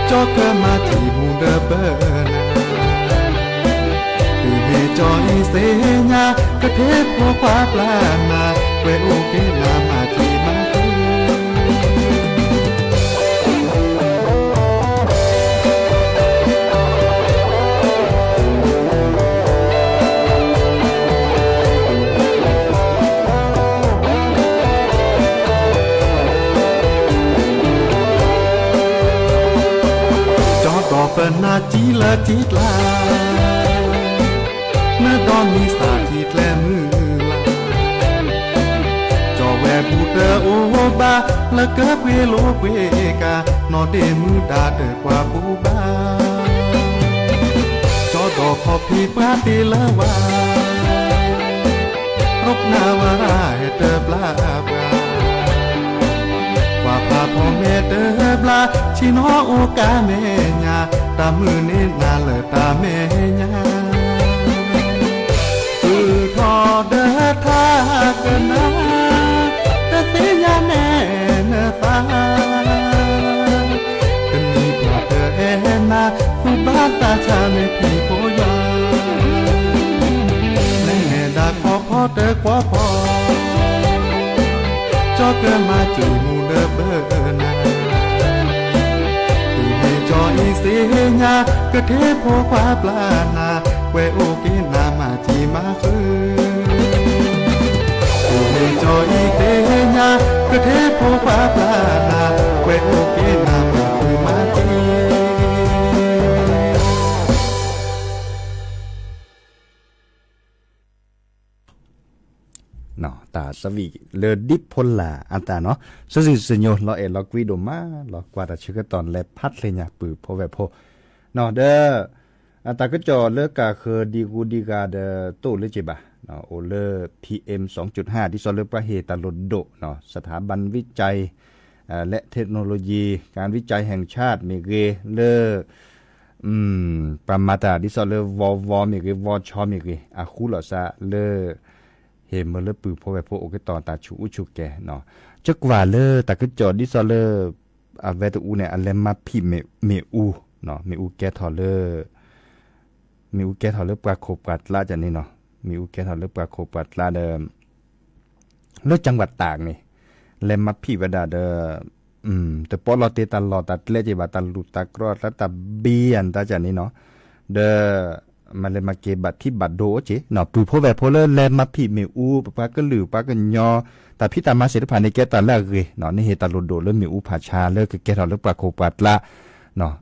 ကၠီကမၤထံၣ်မူဒီးဘၢနၤ, တုၤမ့ၢ်ကၠီအံၤသ့ၣ်ညါ, ကထ့ဖိခွါပျၢ်နၤ, ကွဲးအိၣ်က့ၤနၤမၤထံၣ်မၤဃုာ် ကၠီဒီးပနၢ်တံၢ်လၢတံၢ်ကျါ, နဒီးနံၣ်သၢထံၣ်ကျဲမုၢ်လၢ်, ကၠီဝဲဘူးတအိၣ်ဘၣ် လၢကပှ့ၤလိာ်ကွံာ်ကၤ, နီၢ်ဒ့မုၣ်ဒါတကွၢ်ဘိဘၣ်, ကၠီဒီးခီဖံးပှၤတ့လၢဝၤ, ရိကနၣ်ဝၤရၤဟဲတဘျါဘၣ်, ကွၢ်ဖးဖီမဲာ်တဘျါ, ဆ့ၣ်နီၤအိၣ်ကါမဲာ်ညါ, တၢ်မုၢ်န့ၢ်နၤလၢတၢ်မဲာ်ညါ ပုၢ်ထီၣ်ဒီးထါကနၣ်, တသ့ၣ်ညါနဲၣ်နသး, တနံၤပှၤတအဲၣ်နၤ, သူၣ်ဘၣ်သးဆါမ့ၢ်ဖံးဖိယွၤ, လဲၤနဲဒၣ်ခီဖီတကွီဖီ ကၠီကမၤစၢၤမူဒီးဘၢနၤ, တုၤမ့ၢ်ကၠီအံၤသ့ၣ်ညါ, ကထ့ဖိခွါပျၢ်နၤ, ကွဲးအိၣ်က့ၤနၤမၤထံၣ်မၤဃုာ်, တုၤမ့ၢ်ကၠီအံၤသ့ၣ်ညါ, ကထ့ဖိခွါပျၢ်နၤ, ကွဲးအိၣ်က့ၤနၤမၤဃုာ်မၤထံၣ် တၢ်သးဝံၣ်လၢဒ်ဖိလာ်အသးနီၤ, စံးစံးစညိလီၤအဲၣ်လီၤကွံဒိၣ်မးလီၤ, ကွၢ်တၢ်ဆၢကတီၢ်လဲၤဖးတလဲညါပုၢ်ဖိဝဲၢ်ဖိ, ဒီး အတၢ်ကစီၣ်လၢကးဃၢၤဒံးဂူဒံးဂၤဒီးတအိၣ်လၢက့ၤဘၣ်, အိၣ်လၢ P M สองจุดห้า ဒ်သိးလၢပှၤဟ့ၣ်တၢ်လိၣ်ဒိၣ် สถาบันวิจัย และเทคโนโลยี การวิจัยแห่งชาติ မ့ၢ်ဂ့ၤ လၢ ပှၤမၤတၢ်ဒ်သိးလၢ ဝီဝီ မ့ၢ်ဂ့ၤ ဝီဆီ မ့ၢ်ဂ့ၤ အဃူလိာ်သးလၢ ဟ့ၣ်မၢလၢပုၢ်ဖိဝဲၢ်ဖိအိၣ်ကတီၤတၢ်ဆူၣ်အူဆူၣ်ကဲၤနီၤ. ကကွၢ်လၢတၢ်ကစီၣ်ဒ်သိးလၢ အဝဲတအူန့ၣ် အလဲၤမၤဖံးမ့ၣ်အူ, မ့ၣ်အူကဲထီၣ်လၢ မ့ၣ်အူကဲထီၣ်လၢပှၤခိၣ်ပှၤကျါကန့ၣ်နီၤ, မ့ၣ်အူကဲထီၣ်လၢပှၤခိၣ်ပှၤကျါဒီး လၢကၠၣ်ဝးတၢ်န့ၣ် လဲၤမၤဖံးဝဲဒၣ်ဒီး တပီလီၤတ့ၢ်တၢ်လီၢ်တၢ်ကျဲက့ၤဘၣ် တၢ်လူၢ်တၢ်ကြီတၢ်တၢ်ဘံယၤတၢ်ကန့ၣ်နီၤ, ဒီး မၤလဲၤမၤက့ၤဘၣ်ထံဘၣ်ဒိအိၣ်က့ၤနီၤ, ပုၢ်ဖိဝဲၢ်ဖိလၢလဲၤမၤဖံးမ့ၣ်အူ ပပှၤကလုာ်ပှၤကညီ တၢ်ဖံးတၢ်မၤသ့ၣ်တဖၣ်န့ၣ် ကဲတၢ်လၢအဂ့ၤနီၤ, နဟ့ၣ်တၢ်လိၣ်ဒိၣ်လၢမ့ၣ်အူဖးဆါလၢကကဲထီၣ်လၢပှၤခိၣ်ပှၤကျါ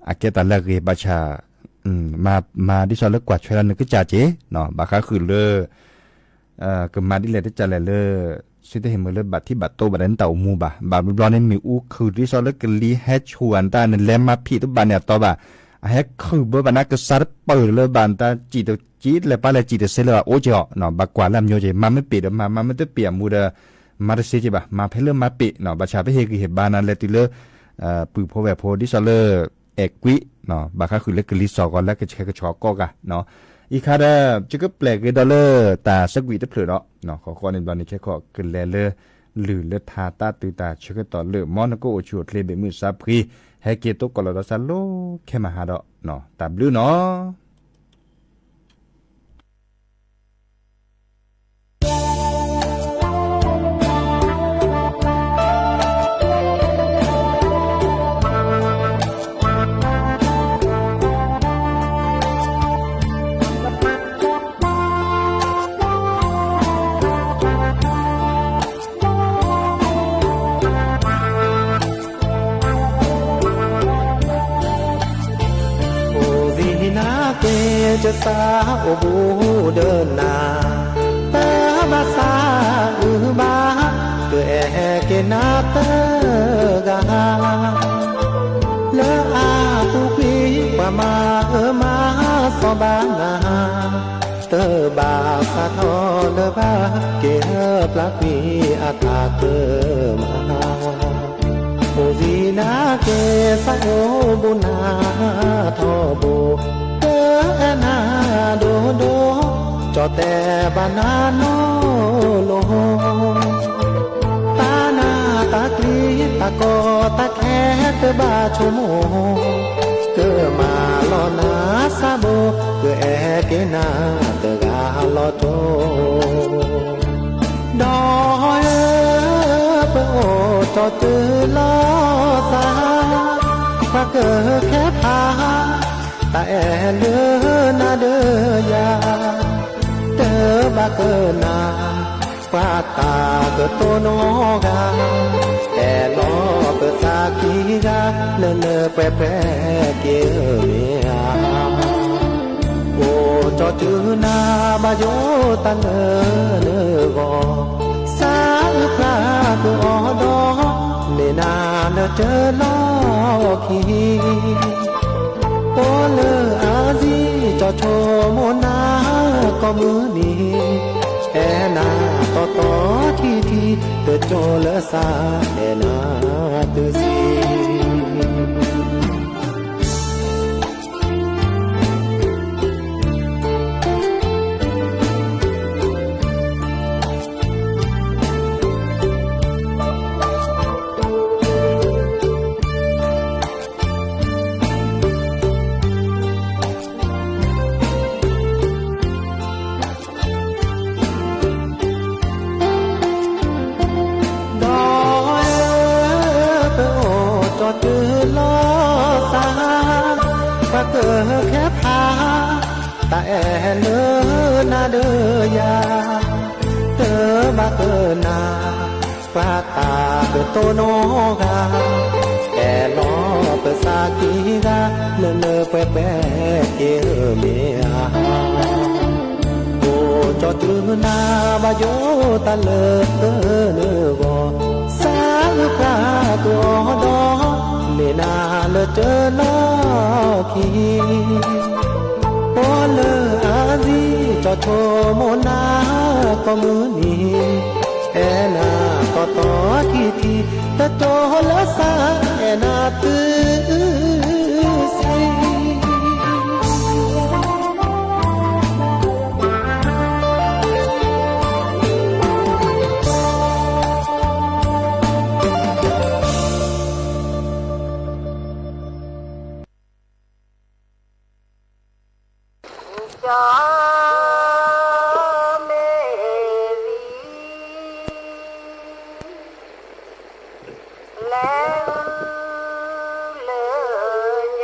အကဲတၢ်လၢအဂ့ၤဘၣ်ဆၣ် မၤဒ်သိးလၢကွၢ်ထွဲလီၤနကစၢ်က့ၤနီၤ, ဘၣ်ဃးဃုာ်လၢ ကမၤဒ်လဲၣ်တကးလဲၣ်လၢ သုတဟ့ၣ်မၢလၢဘၣ်ထံဘၣ်တိဘၣ်ဒီးနတၢ်အိၣ်မူဘၣ်. ဘၣ်ဘျီဘျီန့ၣ် မ့ၣ်အူခုၣ်ဒ်သိးလၢကလံၤဟဲဆူၣ်အတၢ် နလဲၤမၤဖံးတဘၣ်န့ၣ်အတီဘၣ်. အဟဲခုၣ်ဘၢဘၣ်နၤကစၢ်တပၢၢ်လၢဘၣ်နတၢ်စံၣ်တစံၣ်လဲၤပာ်လဲၤစံၣ်တစ့လၢဘၣ်အိၣ်က့ၤအီၤ, ဘၣ်ကွၢ်လၢအမညိက့ၤ မၤမ့ၢ်ပ့ၣ်ဒီးမၤ မၤမ့ၢ်တပ့ၣ်အမူဒီး မၤတစ့က့ၤဘၣ်, မၤဖဲလၢမၤပ့ၣ်နီၤ, ဘၣ်ဆၣ်ပဟ့ၣ်ဂံၢ်ဟ့ၣ်ဘါနၤလဲၤတုၤလၢ ပုၢ်ဖိဝဲၢ်ဖိဒ်သိးလၢ အဲၣ်ကွံ ဘၣ်ဃးဃုာ်လၢကလံၤစိးဂီၤလၢကဆှဲကဆှီကိးဂၤ အံၤခါဒီး ယကပျဲၢ်က့ၤဒီးလၢတၢ်ဆၢကွံာ်တဖျၢၣ်ဒီး ဃီဃီန့ၣ်ဘျီန့ၣ် ခဲခီၣ်ကလဲၤလၢ လုၢ်လၢထါတၢ်တုၤတၢ်ဆၢကတီၢ်လၢ မ်နကအိၣ်ဆူၣ်အိၣ်ချ့ဘၣ်မုာ်သးဖှံ ဟဲက့ၤသကိးလီၤဒီးသးလၢခဲမဟါဒီး တၢ်ဘျုးနီၤ. အိၣ်သံနၤက့ၤ ကစၢ်အိၣ်ဘူးဒီးနၤ, တဘၣ်သးအုးဘၣ်, ကအဲၣ်က့ၤနၤတဂၤ, လၢအပူၤကွံာ် ပှၤမၤအၢမၤသီဘၣ်နၤ, တဘၣ်သးထီၣ်လၢၤဘၣ်, က့ၤဟၢဖျါကွံာ်အတၢ်ကမၣ် အိၣ်သံနၤက့ၤ သးအိၣ်ဘူးနၤထီဘိ, တအဲၣ်နၤဒိၣ်ဒိၣ်, ကၠီၣ်တဲာ်ဘၣ်နၤနီၢ်လိၤ, တၢ်နးတၢ်ကျံၤ တၢ်ကီတၢ်ခဲတဘၣ်ဆိကမိၣ်, ကမၤလီၤနၤစးဘိ, ကအဲၣ်က့ၤနၤတဂၤလီၤတိ, ဒီး ပအိၣ်ကၠီတုၤလီၤသး, ပှၤကခဲဖး, တၢ်အဲၣ်လၢနၤဒီးယၤ, တဘၣ်ကနၣ်, ပှၤတၢ်ကတိၤနီတဂၤ, အဲၣ်လီၤပသးခံဂၤ, လၢလၢပှဲၤပှဲၤက့ၤမ့ၢ်ဧါ. အိၣ်ကၠီတုၤနၤဘၣ်ယိၣ်တၢ်လၢနဂီၢ်, စးအုးဖျါကအီၤဒီး, မ့ၢ်နၤလၢတၢ်လီၢ်ခံ, အိၣ်လၢအါစံၣ် ကၠီဆိကမိၣ်နၤကိးမုၢ်နံၤ, အဲၣ်နၤတီတီထံထံ, တကၠိလၢစးအဲၣ်နၤတုၤဆံ ဒီး ပအိၣ်ကၠီတုၤလီၤသး, ပှၤကခဲဖး, တၢ်အဲၣ်လၢနၤဒီးယၤ, တဘၣ်ကနၣ်, ပှၤတၢ်ကတိၤနီတဂၤ, အဲၣ်လီၤပသးခံဂၤ, လၢလၢပှဲၤပှဲၤက့ၤမ့ၢ်ဧါ. အိၣ်ကၠီတုၤနၤဘၣ်ယိၣ်တၢ်လၢနဂီၢ်, စးအုးဖျါကအီၤဒီး, မ့ၢ်နၤလၢတၢ်လီၢ်ခံ, အိၣ်လၢအါစံၣ် ကၠီဆိကမိၣ်နၤကိးမုၢ်နံၤ, အဲၣ်နၤကီးသီခံထံၣ်, တတိၤလၢသးအဲၣ်နၤသုစ့ ကၠီမ့ၢ်ဝံၤ လဲၤဟုလၢည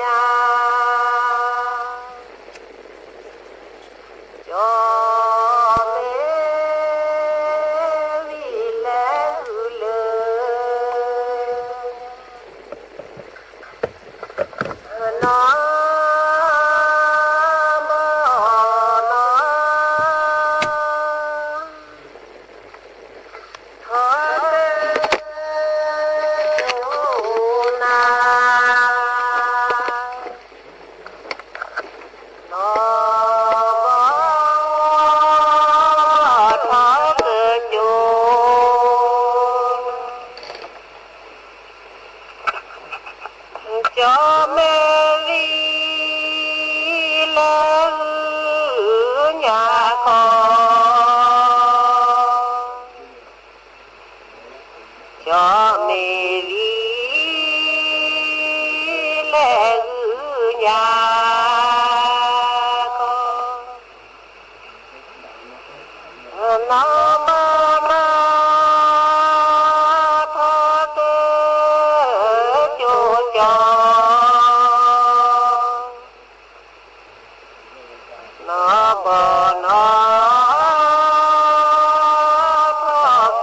ါ, ကၠီမ့ၢ်ဝံၤလဲၤဟုလၢ နီၢ်ဘီနီၢ် ထီၣ်တၢ်ကၠိနၤ နီၢ်ဘီထီၣ်တၢ်ကၠိ ကၠီမ့ၢ်ဝံၤလဲၤဟုညါခီ, ကၠီမ့ၢ်ဝံၤလဲၤဟုညါခီ, နီၢ်ဘီနီၢ် ထီၣ်တၢ်ကၠိကၠီ နီၢ်ဘီနီၢ် ထီၣ်တၢ်ကၠိကၠ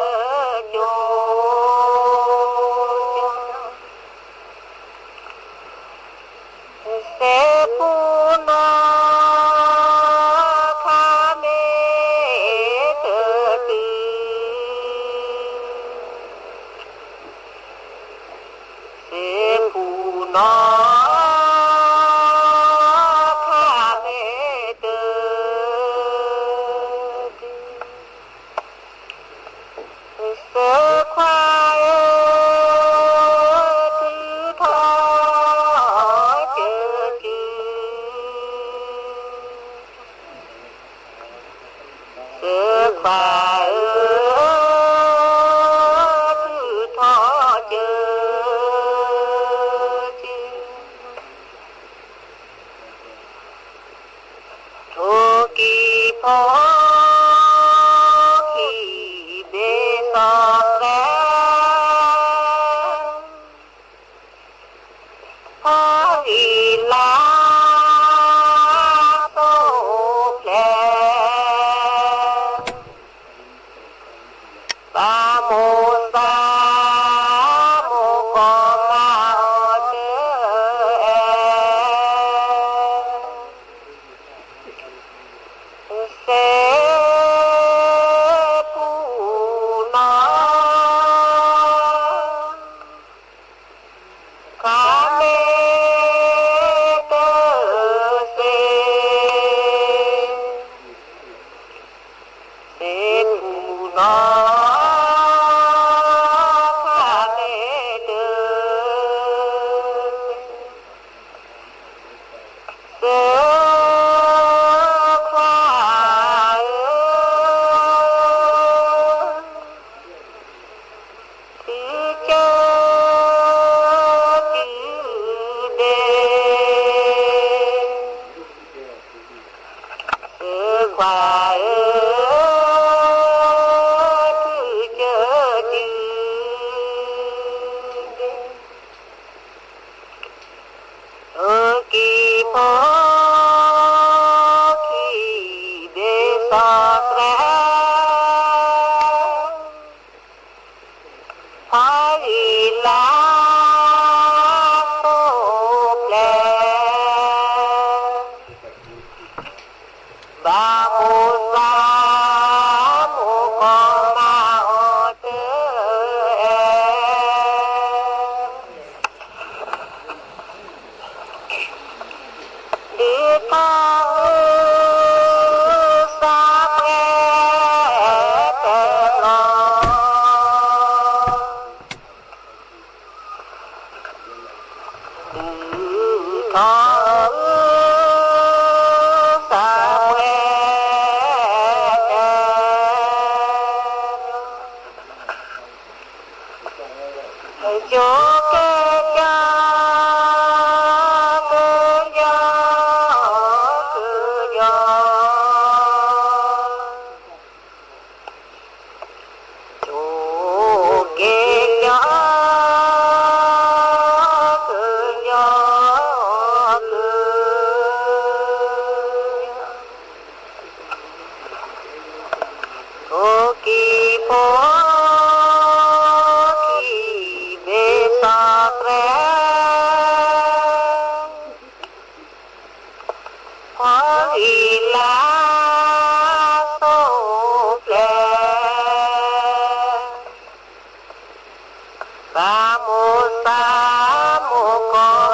ီ စ့ပူၤနီၢ် ခါမ့ၢ်တတုၤ စ့ပူၤနီၢ် ခါမ့ၢ်တတုၤ စ့ခွါဧၢ ထုးထီၣ်ကၠၢကၠၢ စ့ခွါဧၢ ထုးထီၣ်ကၠၢကၠၢ ထိၣ်ကံၢ်ဖိခံဘ့ၣ်စီၤသဲး ဖီဂံၢ်လၤစိၣ်ဖျဲး ဘၣ်မိၢ်သးမိၢ်ကီၢ်မၤအီၤတအဲၣ် စ့ပူၤနီၢ် ခါမ့ၢ်တတုၤ စ့ပူၤနီၢ် ခါမ့ၢ်တတုၤ စ့ခွါဧၢ ထုးကၠၢကၠၢဘ့ၣ် စ့ခွါဧၢ ထုးကၠၢကၠၢဘ့ၣ် ထိၣ်ကံၢ်ဖိခံဘ့ၣ်စီၤသဲး ဖီဂံၢ်လၤစိၣ်ဖျဲး ဘၣ်မိၢ်သးမိၢ်ကီၢ်မၤအီၤတအဲၣ် ဒုးထီၣ်ဟုသး ထီၣ်အုသးပှဲၤ ကၠိကဲကၠီ ကၠီ ကၠီ ကၠိကဲကၠီ ကၠီ ကၠီ ထိၣ်ကံၢ်ဖိခံဘ့ၣ်စီၤပြဲ ဖီဂံၢ်လါစိၣ်ဖျဲး သးမိၢ်သးမိၢ်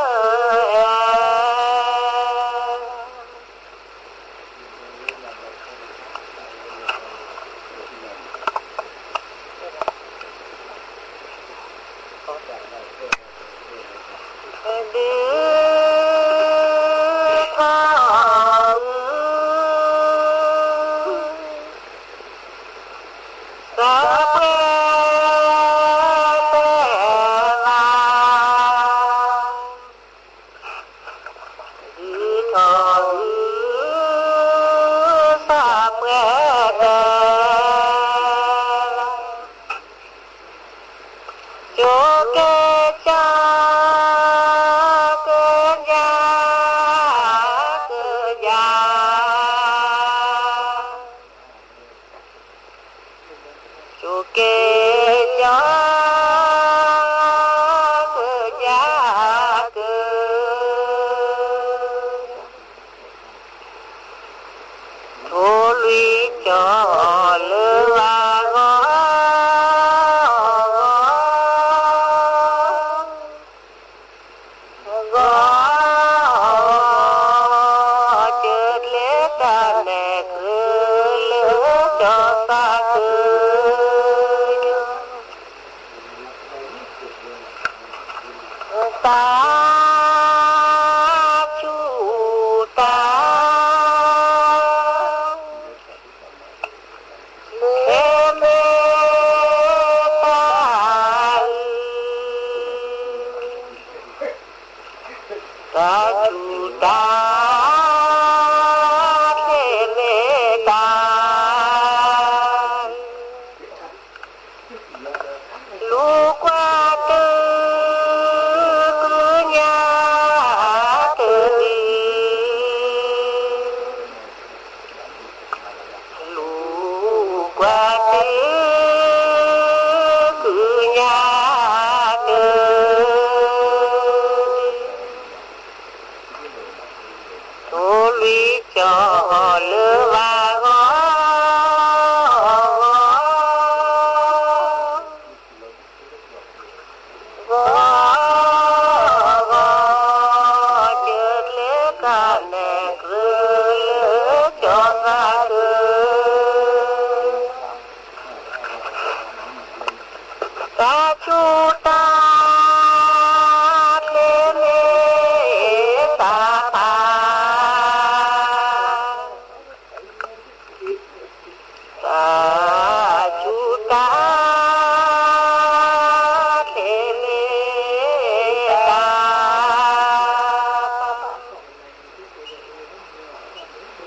ကီၢ်မၤအီၤတအဲၣ် ဒုးထီၣ် သးပှဲၤတဲလၢ ဒုးထီၣ် သးပှဲၤတဲ ကၠိကဲကၠီ ကၠီ ကၠီ ကၠိကဲကၠီ ကၠီ ကၠီ ထိၣ်လွံၢ်ကၠီလၢဝၤဂီၢ် ဂီၢ် ကၠိကျဲတၢ်နဲၣ်ကြၢးလၢကၠီသးကၢ သးဆူၣ်တၢ် လၢမ့ၢ်တၢ်အု တၢ်ဆူၣ်တၢ် လၢမ့ၢ်တၢ် လူၤကွၢ်တုၤ ကုညါတဒု လူၤကွၢ်တုၤ ကုညါတဒု ထိၣ်လွံၢ်ကၠီလၢဝၤဂီၢ် ဂီၢ် ဂီၢ် ကၠိကျဲတၢ်နဲၣ်ကြၢးလၢကၠီသးကၢ တၢ်ဆူၣ်တၢ် လၢမ့ၢ်တၢ်ဖး တၢ်ဆူၣ်တၢ် လၢမ့ၢ်တၢ်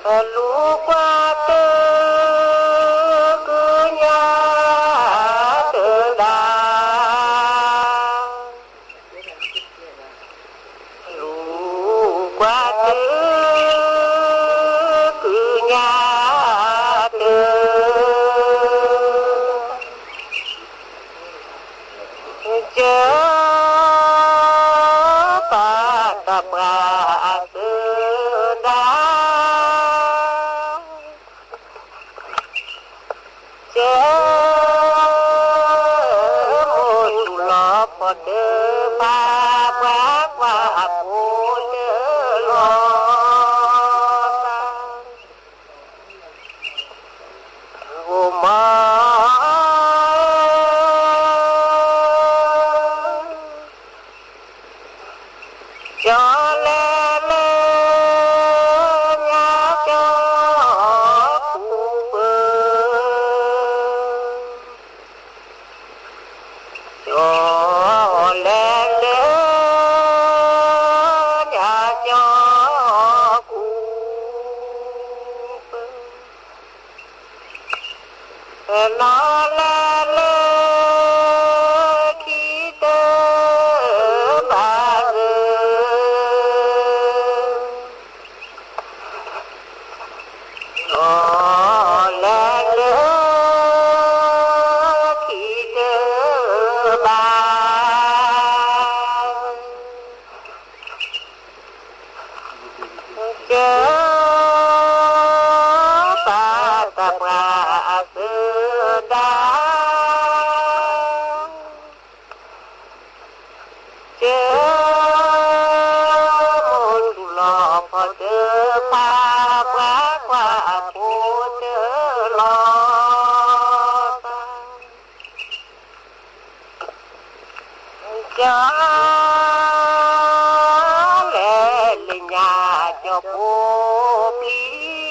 ဖး လူၤကွၢ်တုၤ ကုညါတဒု လူၤကွၢ်တုၤ ကုညါတဒု ကၠီ ပၢ်တပှၢ်အသဒါ ကၠီ မိၢ်တူၢ်လီၤဖီတဖၣ် ပှၤကွၢ်အဖိတလီၤ ကၠီၤလဲၤလၢညါကၠီၤပူၤပူၤ, ကၠီၤလဲၤလၢညါကၠီၤပူၤပူၤ, နီၢ်လဲၤလၢခံတဘၣ်ဂ့ၤ, နီၢ်လဲၤလၢခံတဘၣ်ဂ့ၤ, ကၢၤပာ်တၢ်ပှၤအသဒါ, ကၢၤမိၢ်ထူၣ်လီၤဖီတဖၣ်, ပှၤကွၢ်အဖိတလီၤသး, ကၠီၤလဲၤလၢညါကၠီၤပူၤပူၤ,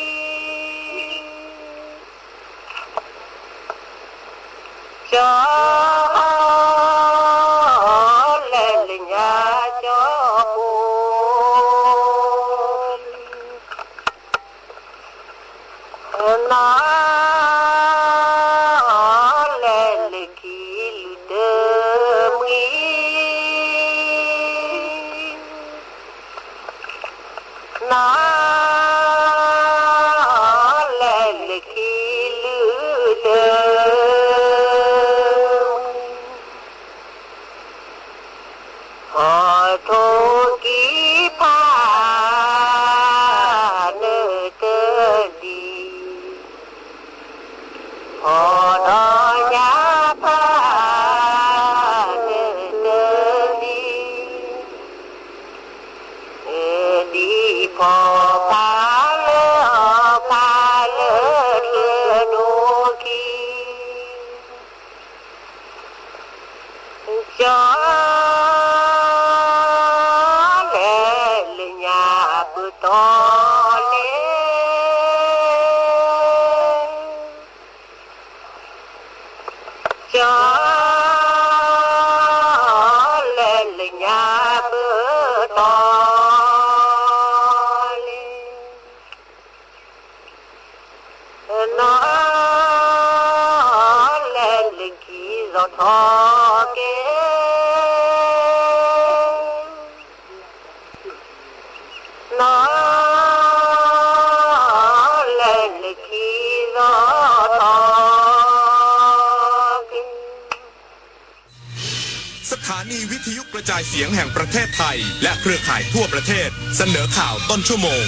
ကၠီၤလဲၤလၢညါကၠီၤပူၤပူၤ, နီၢ်လဲၤလၢခံလုၢ်တမှံၤ, နီၢ်လဲၤလၢခံလုၢ်တမှံၤ, ဖီထိၣ်ကံဖးနၢၤတဒံး, ဖီဒီးညါဖးနၢၤတဒံး, ဒ်ဖီဖးလၢဖးလၢကျဲဒိၣ်ခံ, ကၠီၤလဲၤလၢညါပၢၤတီလဲၣ်, ကၠီၤလဲၤလၢညါပၢၤတီလဲၣ်. None, လဲၤလၢခံစီၤထီက့ၤ, None, လဲၤလၢခံစီၤထီက့ၤ. สถานีวิทยุกระจายเสียงแห่งประเทศไทยและเครือข่ายทั่วประเทศเสนอข่าวต้นชั่วโมง